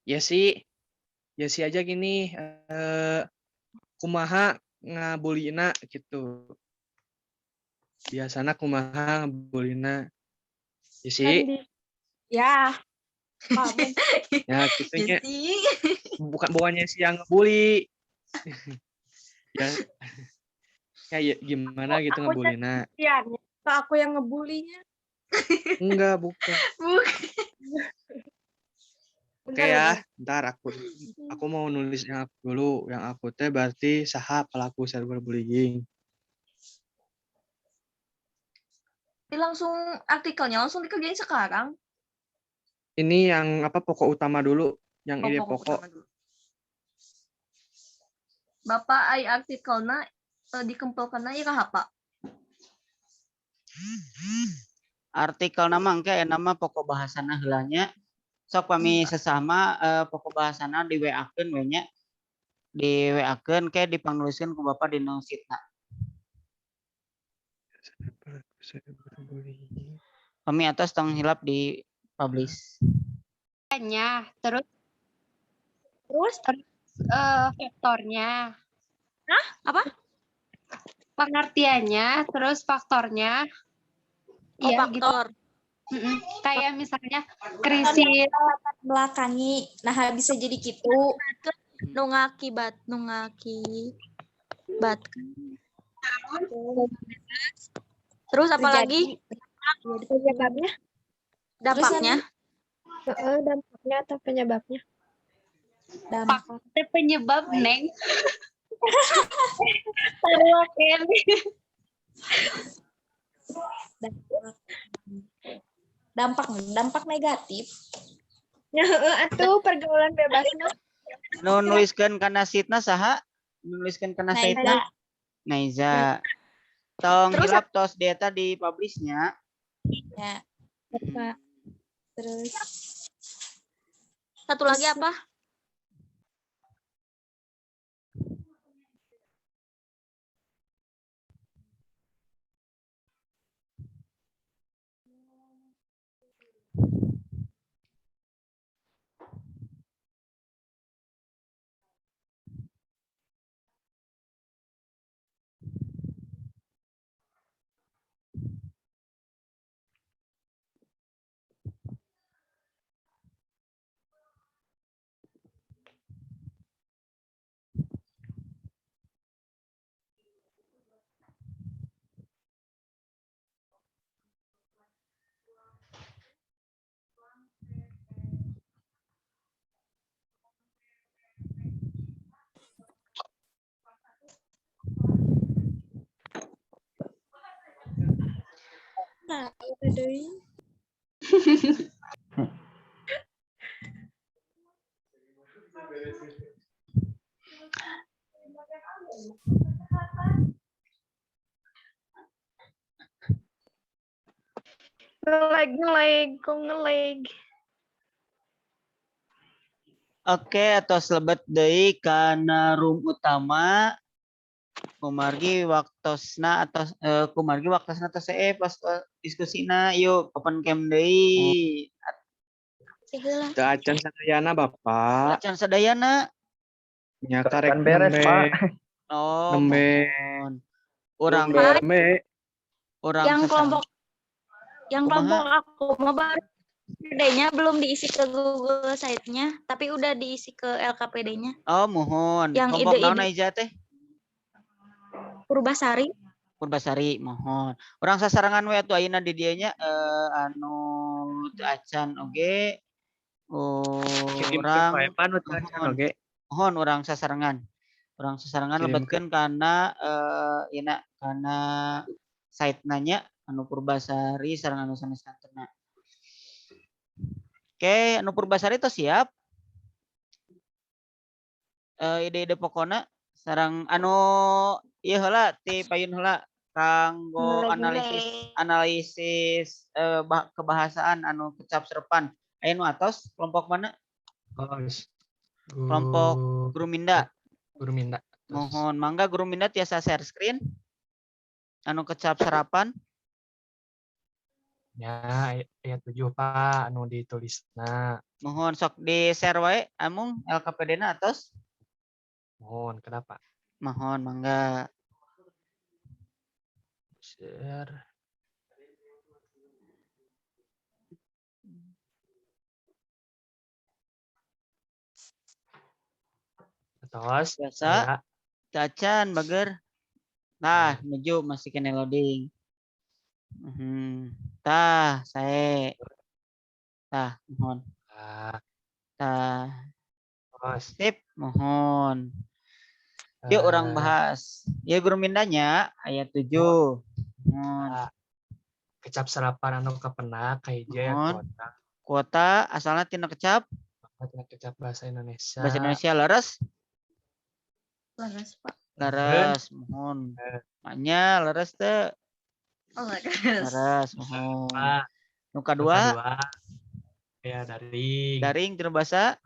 Ya sih. Ya sih aja gini, kumaha ngabulina gitu. Biasana kumaha ngabulina. Ya sih. Kan ya. Pak, Mun. Ya gitu nya. Jesse. Bukan bukannya si yang ngebully. Ya. Ya, ya gimana gitu Aku ngebulina. Iya, atau aku yang ngebulinya. Enggak, bukan. Bukan. Oke ya, ntar aku mau nulis yang aku dulu. Yang aku teh berarti saha pelaku cyberbullying. Langsung artikelnya langsung dikerjain sekarang. Ini yang apa, pokok utama dulu, yang Oh, ide pokok pokok. utama dulu. Bapak ai artikelna dikempelkeunna iraha, Pak? Artikel nama engke aya nama pokok bahasana heula nya. Sok pami sesama pokok bahasana di WA-keun we nya. Di WA-keun ke dipangnuliskeun ku Bapak dina sheet-na. Pami atos tong hilap di publish. Nya, terus Terus terus faktornya. Hah? Apa? Pengertiannya, terus faktornya. Oh, Iya, gitu. faktor. Kayak misalnya krisis Belakangi. Nah, bisa jadi gitu. Nu ngakibat, nu ngakibat. Terus apa lagi? Penyebabnya? Dampaknya. Heeh, dampaknya atau penyebabnya? Dampak. Faktor penyebab, Neng. Taruh kene. Dampak. Dampak, dampak negatif. Ya, heeh, atuh pergaulan bebas mah. Nu nuliskeun kana sheet-na saha? Nu nuliskeun kana Naiza. sheet-na? Naiza. Tong Terus hilap tos di eta di publish-nya. Ya. Pak. Terus Satu lagi apa? Nah, itu deui. Ngelag, ngelag, kok ngelag. Oke, atos lebet deui kana room utama. Kumargi waktosna atos kumargi waktosna tos pas diskusina yuk open cam deui. Teu acan sadayana, Bapak. Acan sadayana. Nya karek Acan beres, nembe. Pak. Oh, Nembe. mohon. Urang Nembe. urang Yang sesama. kelompok yang Kumaha? kelompok aku mau baru PD-nya belum diisi ke Google Site-nya, tapi udah diisi ke LKPD-nya. Oh, mohon. Yang Kelompok naon ide-ide. Aiza teh? Purbasari. Purbasari, mohon. Urang sasarangan we atuh ayeuna di dieu nya anu teu acan oge. Urang wae, Pan, nu teu acan mohon. oge. Mohon urang sasarengan. Urang sasarengan Kirimkeun. lebetkeun kana ieu na kana site-na nya anu Purbasari sareng anu sanes santena. Oke, anu Purbasari tos siap? Ide-ide pokona sareng anu ieu heula ti payun heula kanggo Ngelag, analisis analisis kebahasaan anu kecap serepan. Aya nu atos kelompok mana? Tos. Kelompok Guru Minda. Guru Minda. Tos. Mohon mangga Guru Minda tiasa share screen. Anu kecap serapan. Ya, ayat 7 Pak, anu ditulisna. Mohon sok di share wae amung LKPD-na atos. Mohon, kenapa? Mohon mangga. Share. Atos. Biasa. Ya. Cacan bager. Nah, menuju masih kena loading. Tah, sae. Tah, mohon. Ah. Tah. Tos. Sip, mohon. Yuk orang bahas. Ya guru mindanya ayat 7. Mohon. Ah. Kecap serapan anu kapendak kahiji aya Muhun. Kuota. Kuota asalna tina kecap Tina kecap bahasa Indonesia. Bahasa Indonesia, leres? Leres, Pak. Leres, muhun. Maknya leres teu? Oh, leres. Leres, muhun. Pak. Nu Nu kadua? Kadua ya daring. Daring tina bahasa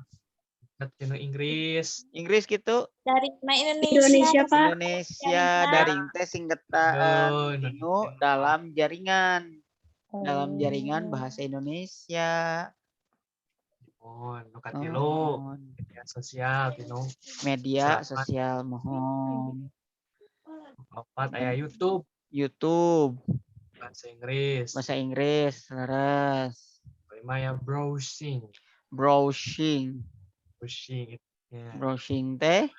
Tina Inggris. Inggris gitu. Daring na Indonesia. Indonesia, Pak. Indonesia, daring teh singkatan Oh, tinu dalam jaringan. Dalam jaringan bahasa Indonesia. Muhun. Nu katilu media sosial tinu Media serapan. Sosial, muhun. Opat aya YouTube. YouTube. Bahasa Inggris. Bahasa Inggris, leres. Lima ya browsing. Browsing. Browsing ya. Browsing teh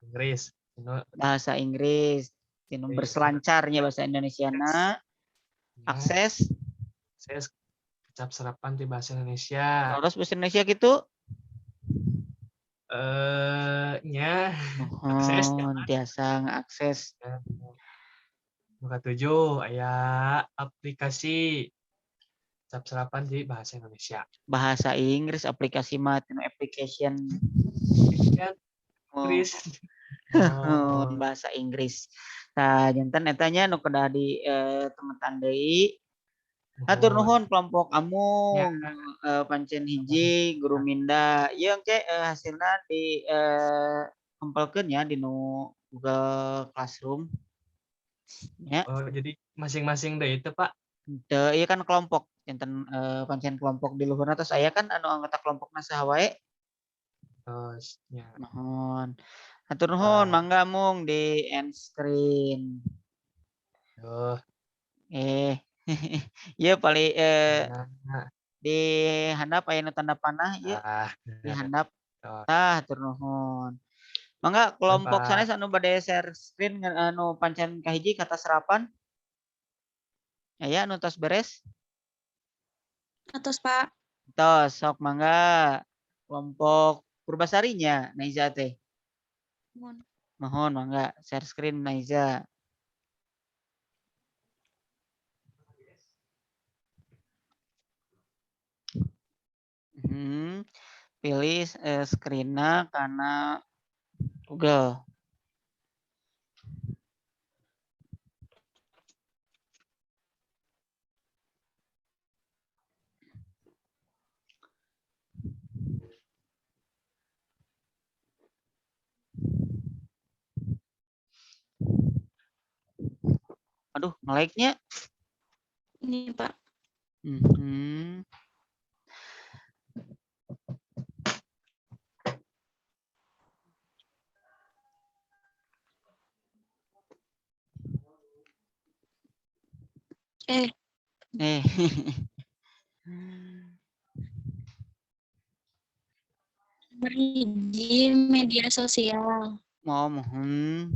Inggris. Tinu bahasa Inggris. Tinu Inggris. Berselancarnya bahasa Indonesia na. Akses. Akses kecap serapan di bahasa Indonesia. Terus bahasa Indonesia gitu. Nya akses Muhun, tiasa ngakses. Nu katujuh aya aplikasi kecap serapan di bahasa Indonesia. Bahasa Inggris aplikasi mah tinu application. Kan Inggris. Oh, bahasa Inggris. Nah, janten eta nya nu kedah di temetan deui. Hatur nuhun kelompok Amung, pancen hiji guru Minda. Ieu engke hasilna di kempelkeun ya di nu Google Classroom. Ya. Oh, jadi masing-masing deui itu, Pak. Teu, ieu kan kelompok, janten pancen kelompok di luhurna terus aya kan anu anggota kelompokna saha wae. Terus nya. Nuhun. Hatur nuhun, mangga Mung di end screen. Duh. Ieu paling di handap aya nu tanda panah ieu. Di handap. Tah, hatur nuhun. Mangga kelompok Pak. sanes anu bade share screen ngan anu pancen kahiji kata serapan. Aya anu tos beres? Atos, Pak. Tos, sok mangga. Kelompok Purbasarinya Naiza teh. Mohon. Mohon mangga share screen Naiza. Pilih screen-na karena Google. Aduh, nge-lag-nya. Ini, Pak. Hiji media sosial. Mau mohon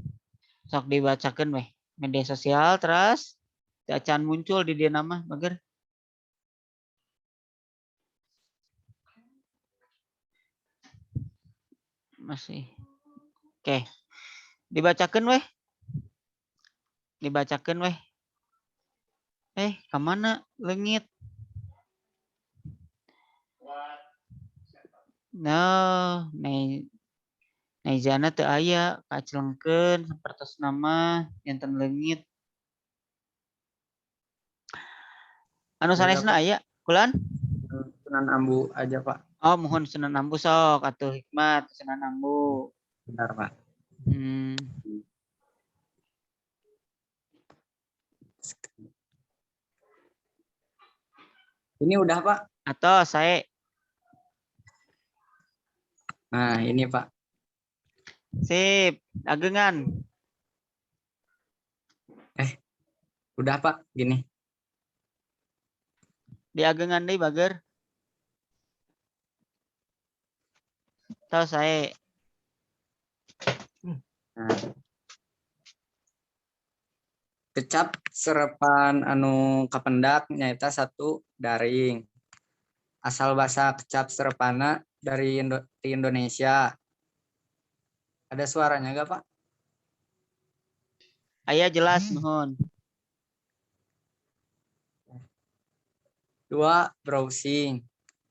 sok dibacakeun weh. Media sosial terus teu acan muncul di dieu mah bager. Masih. Oke. Dibacakeun weh. Dibacakeun weh. Ka mana leungit? Nah, Naizana teu aya, kacelengkeun sapertosna mah janten leungit. Anu Enggak, sanesna Pak. aya, kulan? Sunan Ambu aja, Pak. Oh, muhun Sunan Ambu sok atuh hikmat Sunan Ambu. Bentar, Pak. Ini udah, Pak. Atau saya. Nah, ini, Pak. Sip, agengan. Udah, Pak, gini. Diagengan deui bager. Tos saya. Nah. Kecap serepan anu kapendak nyaeta satu daring. Asal basa kecap serepana dari di Indonesia. Ada suaranya gak, Pak? Aya jelas, nuhun. 2, browsing.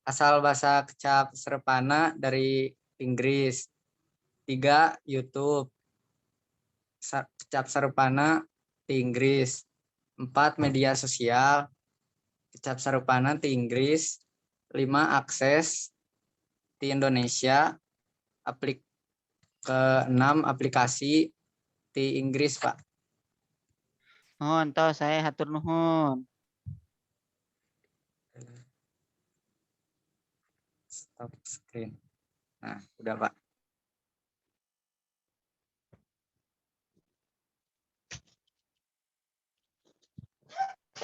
Asal bahasa kecap serpana dari Inggris. 3, YouTube. Kecap sarupana di Inggris. 4, media sosial. Kecap sarupana di Inggris. 5, akses di Indonesia. Ke-6, aplikasi di Inggris, Pak. Nuhun, tos saya hatur nuhun. Stop screen. Nah, udah, Pak.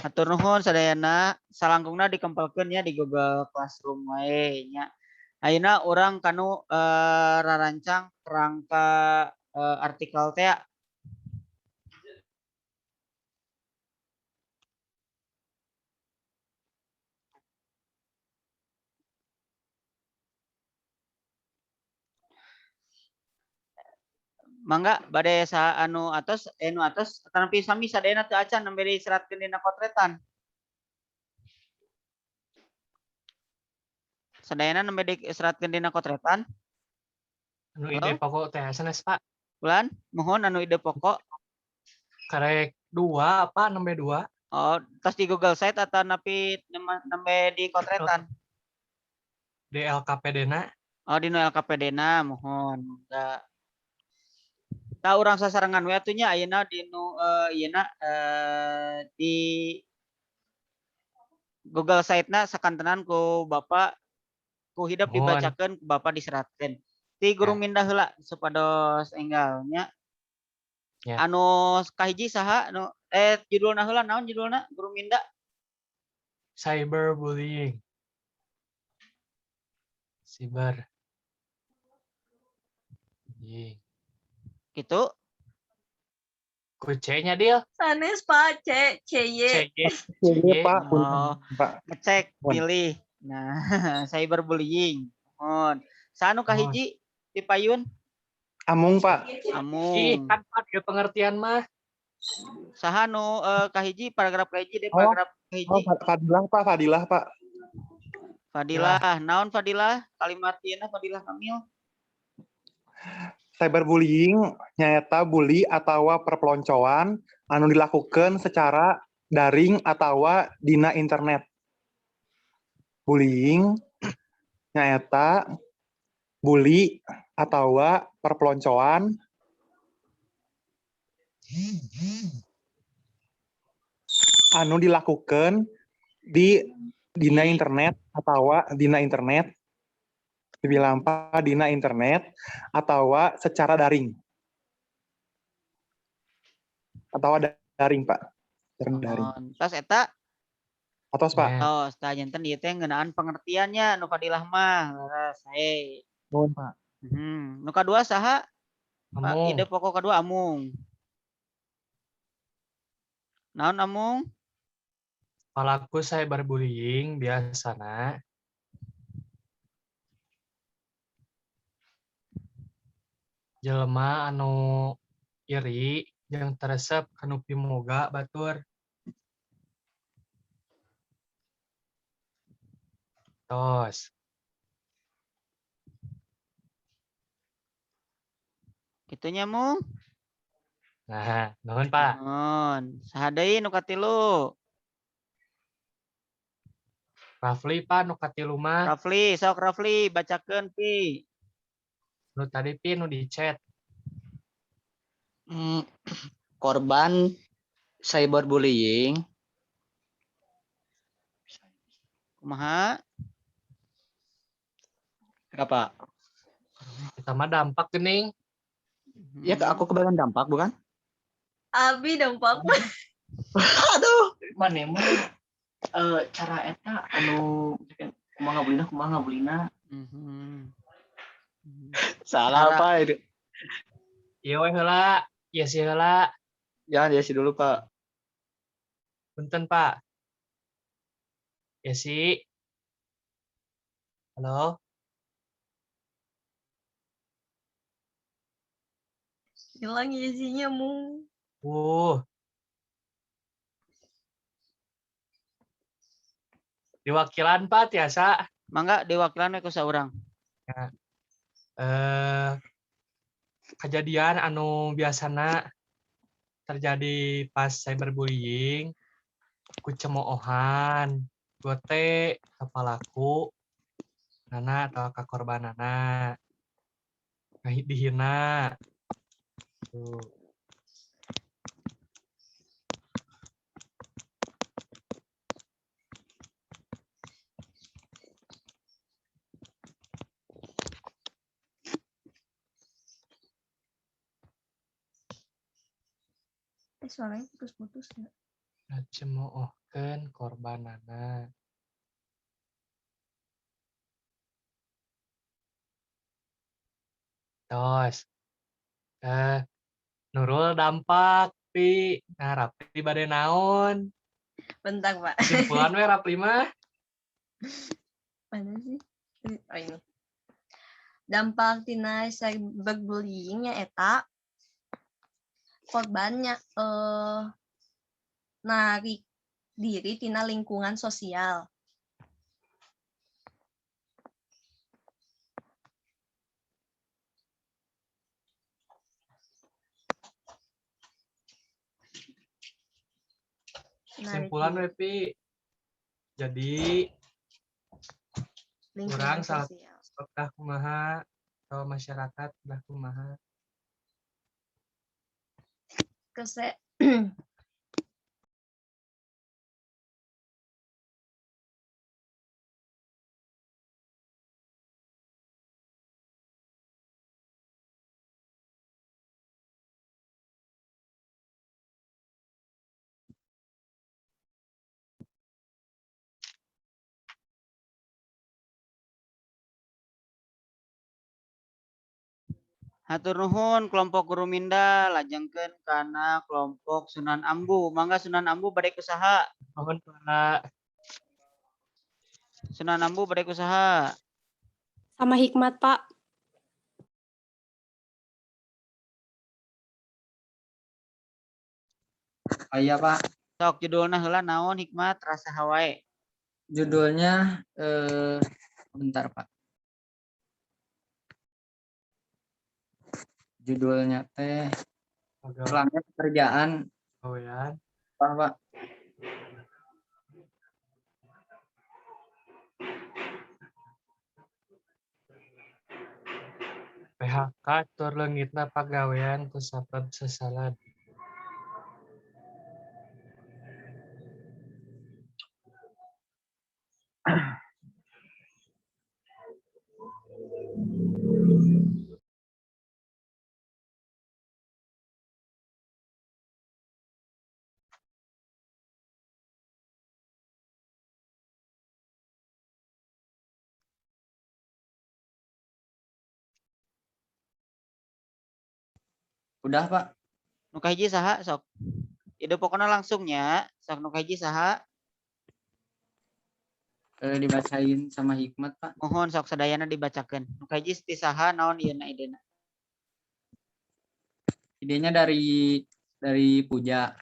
Hatur nuhun sadayana, salangkungna dikempelkeun nya di Google Classroom wae nya. Ayeuna urang kanu rarancang kerangka artikel teh. Mangga bade saha anu atos nu atos tanapi sami sadayana teu acan nembe diseratkeun dina kotretan. Sadayana nembe diseratkeun dina kotretan. Anu ide pokok teh sanes, Pak. Bulan, mohon anu ide pokok. Karek 2 apa nembe 2? Oh, tos di Google Site atau napi nembe di kotretan? Di LKPD-na. Oh, di nu LKPD-na, mohon. Mangga. Tah urang sasarengan we atuh nya ayeuna di nu ieuna di Google Site-na sakantenan ku Bapak ku hidep dibacakeun ku Bapak diseratkeun. Ti guru mindah heula supados enggal nya. Ya. Anu kahiji saha anu judulna heula naon judulna guru minda? Cyberbullying. Cyber. Bullying. Gitu. Ku C-nya, Dil. Sanes, Pak, C, C, Y. C, Y. C, Y, Pak. Oh, Pak. Ngecek, pilih. Nah, cyberbullying. Mohon. Sanu kahiji ti payun? Amung, Pak. Amung. Ih, kan Pak, dia pengertian mah. Saha nu kahiji paragraf kahiji deh paragraf kahiji. Oh, Fadilah, Pak, Fadilah, Pak. Fadilah, naon Fadilah? Kalimat ieu Fadilah Kamil. Cyberbullying nyaeta bully atawa perpeloncoan anu dilakukan secara daring atawa dina internet. Bullying nyaeta bully atawa perpeloncoan anu dilakukan di dina internet atawa dina internet dibilampa dina internet atau secara daring. Atau daring, Pak. Secara daring. Tos eta? Atos, Pak. Tos, tah janten ieu teh ngeunaan pengertiannya nu Fadilah mah. Leres, hei. Nuhun, Pak. Nu kadua saha? Amung. Ide pokok kadua Amung. Naon Amung? Palaku cyberbullying biasana jelema anu iri jeung teresep kanu pimoga batur. Tos. Kitunya Mung. Nah, nuhun Pak. Nuhun. Saha deui nu katilu? Rafli Pak nu katilu mah. Rafli, sok Rafli bacakeun pi. Nu tadi pi nu di chat. Korban cyberbullying. Kumaha? Apa? Kita mah dampak geuning. Ya aku kebagian dampak bukan? Abi dampak. Aduh, mana mah cara eta anu kumaha ngabulina. Salah apa itu? Iya weh heula, ieu sih heula. Jangan ya sih dulu, Pak. Punten, Pak. Ya sih. Halo. Hilang isinya, Mung. Diwakilan Pak tiasa. Mangga diwakilan we ku saurang. Ya. Kejadian anu biasana terjadi pas cyberbullying ku cemoohan gote ka palaku nana atau ka korbanana dihina tuh. Suaranya putus-putus ya. Ngacemoohkeun korbanana. Tos. Nurul dampak pi. Nah, Rapli bade naon? Bentar, Pak. Simpulan we Rapli mah. Mana sih? Oh, ini. Dampak tina cyberbullying nya eta korbannya narik diri tina lingkungan sosial. Kesimpulan we Pi. Jadi lingkungan orang salah sosial. Kumaha atau masyarakat dah kumaha. Kese Hatur nuhun kelompok Guru Minda lajengkeun kana kelompok Sunan Ambu. Mangga Sunan Ambu bade kusaha? Nuhun Pak. Sunan Ambu bade kusaha? Sama Hikmat, Pak. Oh, iya, Pak. Sok judulna heula naon Hikmat rasa hawae? Judulnya bentar, Pak. Judulnya teh hilangnya pekerjaan. Oh ya. Pak, Pak. PHK tur leungitna pagawean ku sabab sesalad. Udah, Pak. Nu kahiji saha sok? Ide pokona langsungnya, sok nu kahiji saha? Dibacain sama Hikmat, Pak. Mohon sok sadayana dibacakeun. Nu kahiji ti saha naon ieu na idena? Idenya dari Puja.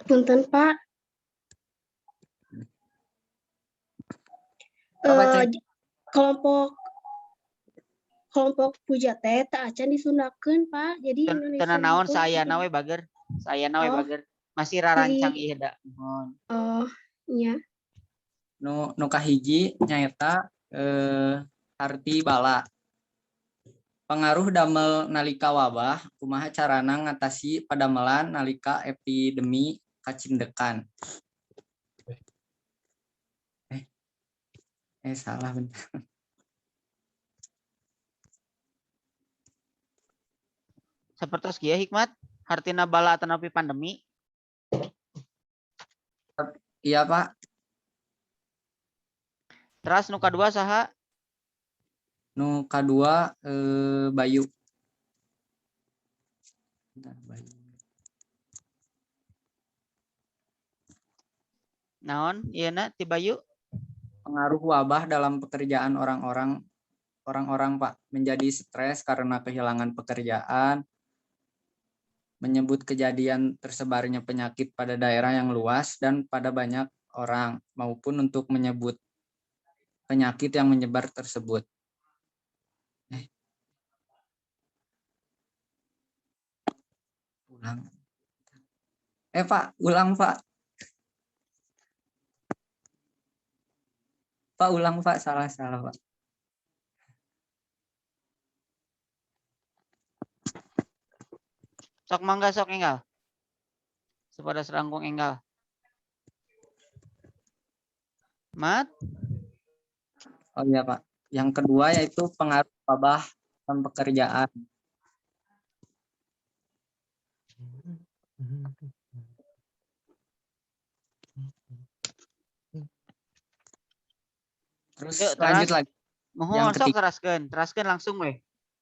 Punten, Pak. Kelompok Puja teh teu acan disundakeun, Pak. Jadi Indonesia Teu naon saayana we bager. Saayana we bager. Masih rarancang ieu da. Mohon. Oh, nya. Nu kahiji nyaeta arti bala. Pengaruh damel nalika wabah, kumaha carana ngatasi padamelan nalika epidemi kacindekan. Salah bentar. Sapertos kieu Hikmat, hartina bala atanapi pandemi? Iya, Pak. Teras nu kadua saha? Nu kadua Bayu. Bentar, Bayu. Naon ieu na ti Bayu? Pengaruh wabah dalam pekerjaan orang-orang orang-orang, Pak, menjadi stres karena kehilangan pekerjaan, menyebut kejadian tersebarnya penyakit pada daerah yang luas dan pada banyak orang, maupun untuk menyebut penyakit yang menyebar tersebut. Ulang. Pak, ulang, Pak. Pak, ulang, Pak. Salah, Pak. Sok mangga sok enggal. Sepada serangkung enggal. Mat? Oh iya, Pak. Yang kedua yaitu pengaruh wabah dan pekerjaan. Terus Yuk, lanjut teras. lagi. Mohon Yang sok ketiga. teraskeun, teraskeun langsung weh.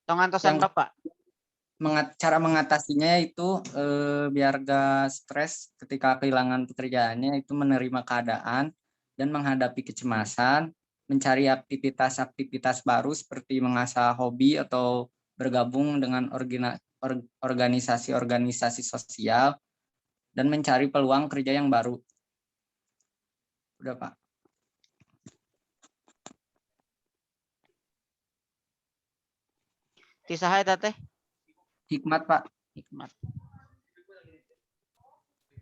Tong antosan Yang- Bapak. Cara mengatasinya itu biar gak stres ketika kehilangan pekerjaannya, itu menerima keadaan dan menghadapi kecemasan, mencari aktivitas-aktivitas baru seperti mengasah hobi atau bergabung dengan organisasi-organisasi sosial, dan mencari peluang kerja yang baru. Udah, Pak. Ti saha eta teh? Hikmat, Pak. Hikmat.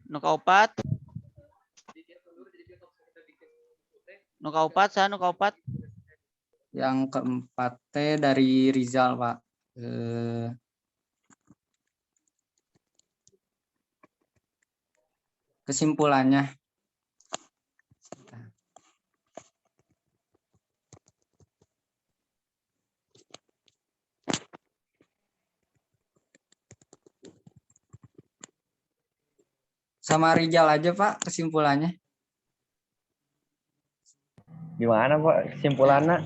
Nu kaopat? Nu kaopat saha nu kaopat? Yang keempat teh dari Rizal, Pak. Kesimpulannya. Sama Rizal aja, Pak, kesimpulannya. Gimana, Pak, kesimpulannya?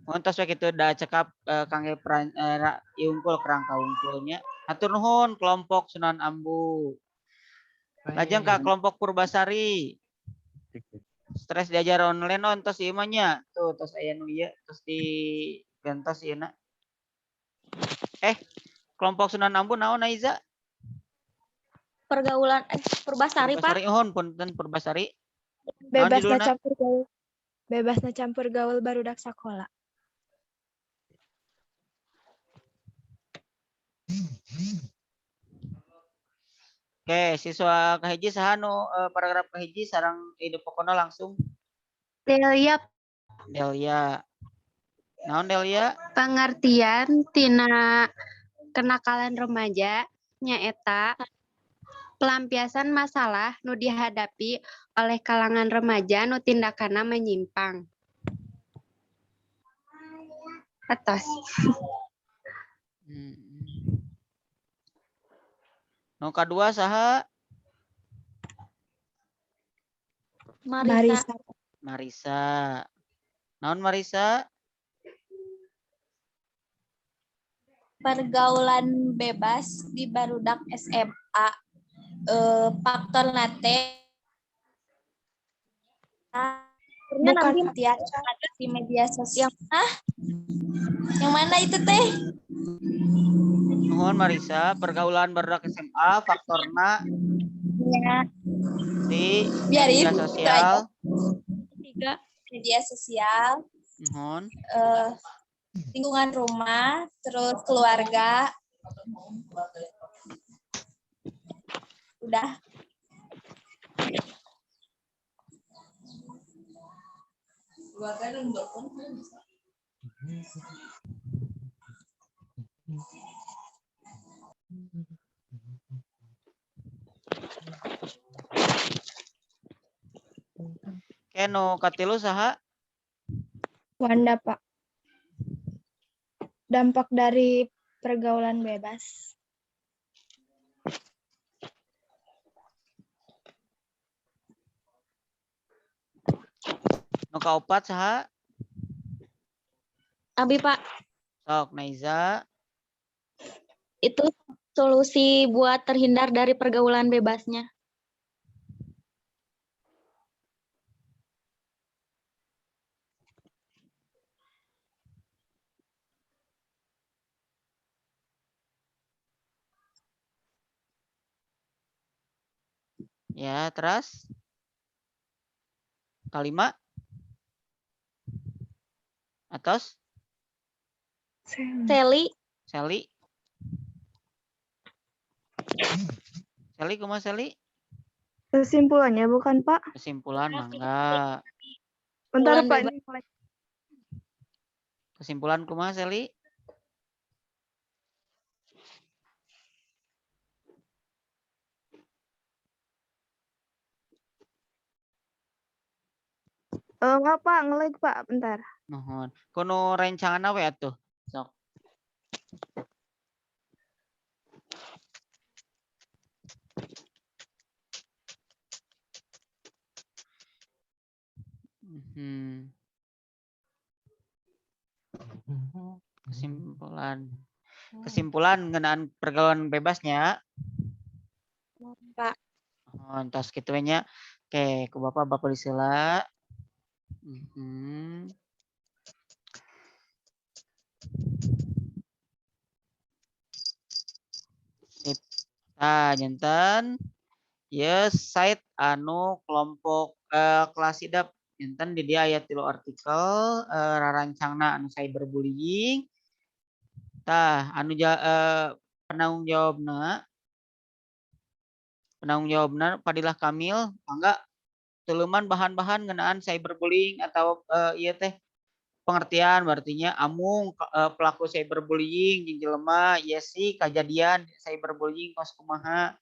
Mun tos we kitu da cekap kangge peran ieu unggul kerangka unggulnya. Hatur nuhun kelompok Sunan Ambu. Lajeng ka kelompok Purbasari. Stres diajar online on tos ieu mah nya. Tuh tos aya nu ieu tos digantos ieu na. Kelompok Sunan Ambu naon Aiza? Pergaulan Purbasari, Pak. Purbasari ohon punten Purbasari. Naon Bebas judulna? campur gaul. Bebas campur gaul barudak sakola. Oke, siswa kahiji saha nu paragraf kahiji sareng ide pokona langsung. Delia. Delia. Naon Delia? Pengertian tina kenakalan remaja nyaeta pelampiasan masalah nu dihadapi oleh kalangan remaja nu tindakanna menyimpang. Atos. Nu kadua saha? Marisa. Marisa. Naon Marisa? Pergaulan bebas di barudak SMA. Faktor nate Bukan. nanti di media sosial. Hah? Yang mana itu teh? Nuhun Marisa, pergaulan barudak SMA faktorna Ya. di Biarin. media sosial. Tiga. Media sosial, Nuhun. lingkungan rumah, terus keluarga. Udah. Oke, nu katilu saha? Wanda, Pak. Dampak dari pergaulan bebas. Nu kaopat saha? Abi, Pak. Sok Naiza. Itu solusi buat terhindar dari pergaulan bebasnya. Ya, terus kalima atos Seli. Seli. Seli kumaha Seli? Kesimpulannya bukan, Pak? Kesimpulan mangga. Bentar, Kesimpulan Pak. bebas. Ini mulai. Kesimpulan kumaha Seli? Maaf, Pak, nge-lag, Pak. Bentar. Nuhun. Ku nu rencanganna we atuh. Sok. Kesimpulan. Kesimpulan ngeunaan pergaulan bebasnya. Pak. Oh, entos kitu we nya. Oke, ku Bapak Bapak disela. Sip. Nah, janten ieu site anu kelompok kelas idep janten di dia aya 3 artikel rarancangna anu cyberbullying. Tah, anu penanggung jawabna Fadilah Kamil, mangga tuluman bahan-bahan ngeunaan cyberbullying atau ieu teh pengertian berartinya amung pelaku cyberbullying jeung jelema ieu sih kajadian cyberbullying kos kumaha.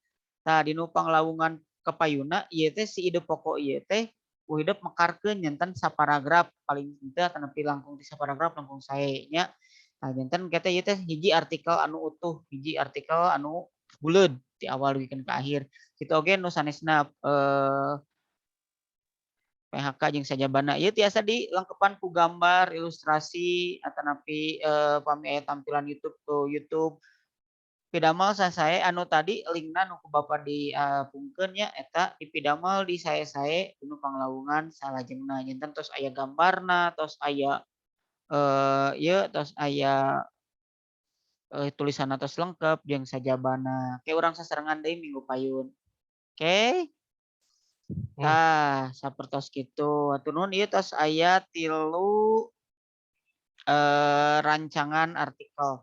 Tah dinu panglawungan kepayuna ieu teh si ide pokok ieu teh ku hidep mekarkeun nyanten saparagraf paling henteu atanapi langkung ti saparagraf langkung sae nya. Tah janten kita ieu teh hiji artikel anu utuh, hiji artikel anu buleud di awal dugikeun ka akhir. Kitu oge nu sanesna PHK jeung sajabana ieu tiasa dilengkepan ku gambar, ilustrasi atanapi pami aya tampilan YouTube ku YouTube. Pidamel sasae anu tadi linkna nu ku Bapak dipungkeun nya eta dipidamel di sae-sae nu panglawungan salajengna janten tos aya gambarna, tos aya ieu tos aya tulisanna tos lengkep jeung sajabana. Ke urang sasarengan deui minggu payun. Oke. Tah, sapertos kitu. Hatur nuhun ieu tos aya 3 rancangan artikel.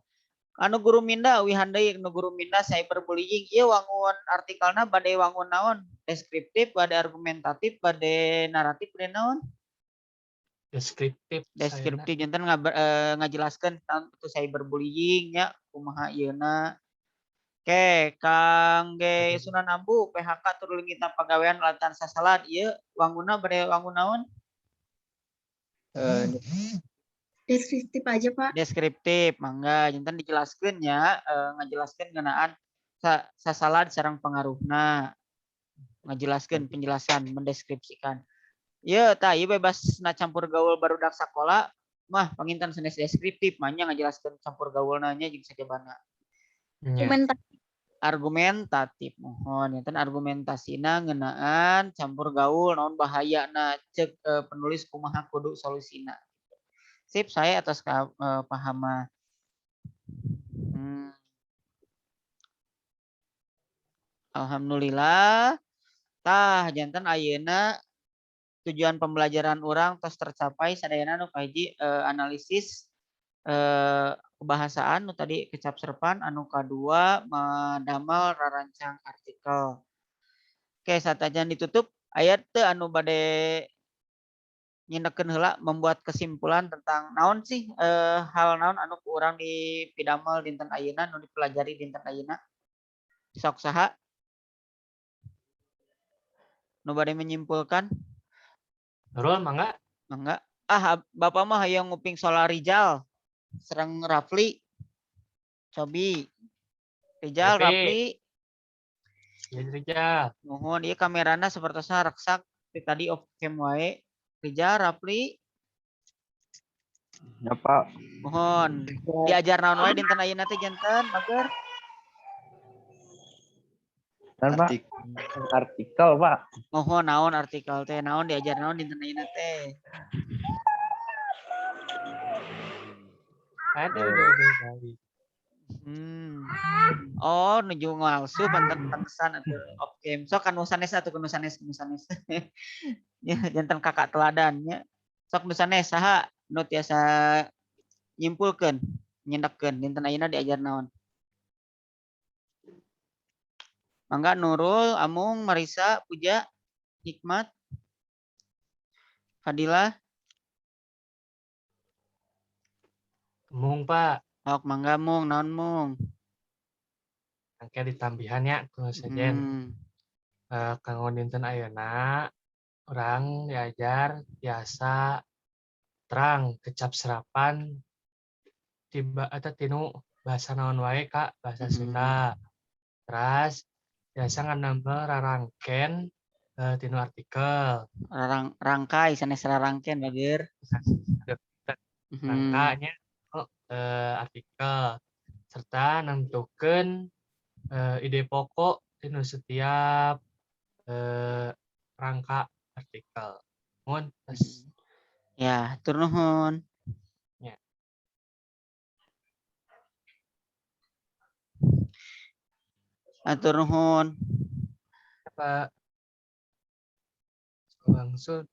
Anu guru minda uwihan deui nu guru minda cyberbullying ieu wangun artikelna bade wangun naon? Deskriptif, bade argumentatif, bade naratif, bade naon? Deskriptif. Deskriptif janten ngajelaskeun tentang itu cyberbullying nya kumaha ieuna. Oke, kangge Sunan Ambu PHK tur leungitna pagawean lantaran sasalad ieu wangunna bade wangun naon? Deskriptif aja, Pak. Deskriptif, mangga janten dijelaskeun nya, ngajelaskeun ngeunaan sasalad sareng pengaruhna. Ngajelaskeun penjelasan, mendeskripsikan. Ieu tah ieu bebas na campur gaul barudak sakola mah panginten sanes deskriptif mah nya ngajelaskeun campur gaulna nya jeung sajabana. Argumentatif. Argumentatif mohon janten argumentasina ngeunaan campur gaul naon bahayana ceuk penulis kumaha kudu solusina. Sip, saya atas pahama. Alhamdulillah. Tah janten ayeuna tujuan pembelajaran urang tos tercapai sadayana nu kahiji analisis kebahasaan nu tadi kecap serpan anu kadua madamel rarancang artikel. Oke, satajan ditutup aya teu anu bade nyinekeun heula membuat kesimpulan tentang naon sih hal naon anu ku urang dipidamel dinten ayeuna nu dipelajari dinten ayeuna. Sok saha? Nu bade menyimpulkan? Nurul mangga? Mangga. Ah, Bapak mah hayang nguping soal Rijal. Serang Rafli. Cobi. Rijal, Rafli. Ya, Rijal. Nuhun, ieu kamerana sapertosna reksak tadi off cam wae. Rijal, Rafli. Ya, Pak. Mohon. Diajar naon wae dinten ayeuna teh janten, Bager? Dan, Pak. Artikel, Pak. Mohon naon artikel teh, naon diajar naon dinten ayeuna teh. Aduh, aduh, aduh. Oh, nuju ngalsu panten pantesan atuh off cam. Sok anu sanes atuh nu sanes nu sanes. Ya, janten kakak teladan nya. Sok nu sanes saha nu tiasa nyimpulkeun, nyindekkeun dinten ayeuna diajar naon? Mangga Nurul, Amung, Marisa, Puja, Hikmat, Fadilah. Mung, Pak. Sok mangga Mung, naon Mung? Engke ditambihan ya ku sejen. Kanggo dinten ayeuna urang diajar tiasa terang kecap serapan tiba atau tinu bahasa naon wae ka bahasa Sunda. Teras biasa ngadamel rarangken tinu artikel. Rangkai sanes rarangken bager. Rangkanya artikel serta nentukeun ide pokok tinu setiap rangka artikel. Mohon tes. Ya, hatur nuhun. Ya. Hatur nuhun. Pak. Langsung.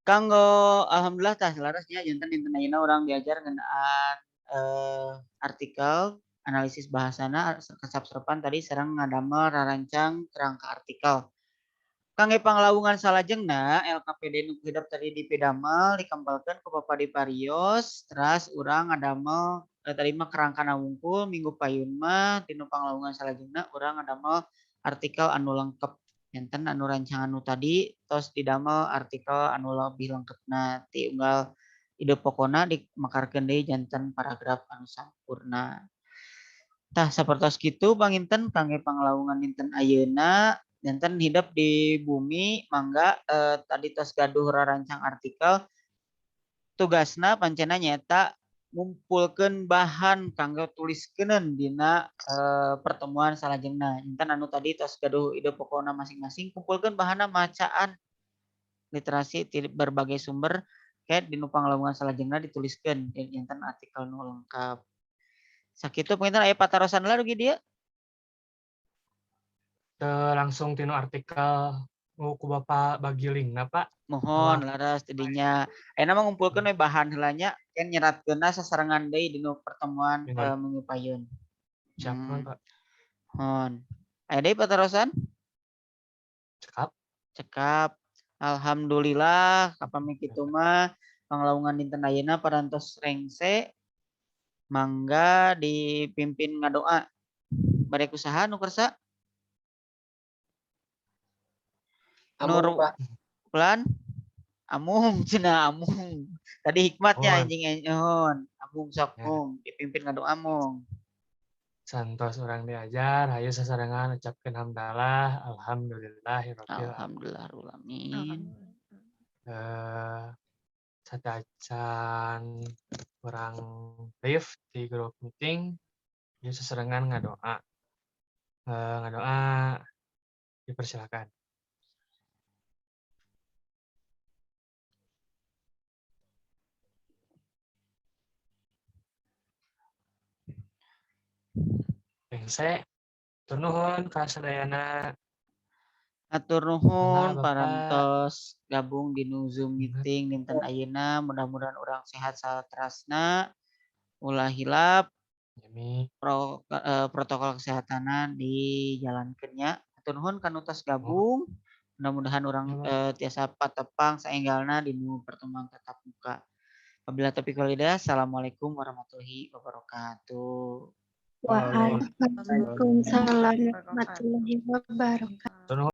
Kanggo alhamdulillah tah larasnya janten dinten ayeuna urang diajar ngeunaan artikel, analisis bahasana kecap serepan tadi sareng ngadamel rarancang kerangka artikel. Kangge panglawungan salajengna LKPD nu hidep tadi dipidamel dikempelkeun ku Bapak Diparios, teras urang ngadamel tadi mah kerangkana wungkul minggu payun mah dinu panglawungan salajengna urang ngadamel artikel anu lengkep. Janten anu rancangan nu tadi tos didamel artikel anu lebih lengkepna ti unggal ide pokona dimekarkeun deui janten paragraf anu sampurna. Tah sapertos kitu panginten kangge panglawungan dinten ayeuna janten hidep di bumi mangga tadi tos gaduh rarancang artikel tugasna pancena nyaeta ngumpulkeun bahan kanggo tuliskeun dina pertemuan salajengna. Janten anu tadi tos gaduh ide pokona masing-masing kumpulkeun bahanna macaan literasi ti berbagai sumber kayak dinu panglawungan salajengna dituliskeun janten artikel nu lengkap. Sakitu panginten aya patarosan lah dugi dieu. Langsung tinu artikel ku Bapak bagi linkna Pak. Mohon laras tidinya. Ayeuna mah ngumpulkeun we bahan heula nya kan nyeratkeunna sasarengan deui dinu pertemuan minggu payun. Siap, Pak. Mohon. Aya deui patarosan? Cekap. Cekap. Alhamdulillah kapami kitu mah panglawungan dinten ayeuna parantos rengse. Mangga dipimpin ngadoa. Bade kusaha nu kersa? Amung, Nur Pak. Pelan. Amung cenah amung. Tadi hikmatnya anjing nuhun. Amung sok mung dipimpin ngadoa mung. Santos urang diajar, hayu sasarengan ucapkeun hamdalah, alhamdulillahirabbil alamin. Alhamdulillahirabbil alamin. Satacan urang live di grup meeting, hayu sasarengan ngadoa. Ngadoa dipersilakan. Rengse, hatur nuhun ka sadayana. Hatur nuhun Mangga, Bapak. parantos gabung di Zoom meeting dinten ayeuna, mudah-mudahan urang sehat saterasna, ulah hilap protokol kesehatanna dijalankeun nya. Hatur nuhun ka nu tos gabung, mudah-mudahan urang tiasa patepang saenggalna dinu pertemuan tatap muka. Wabillahi taufiq wal hidayah. Assalamualaikum warahmatullahi wabarakatuh. Waalaikumsalam warahmatullahi wabarakatuh.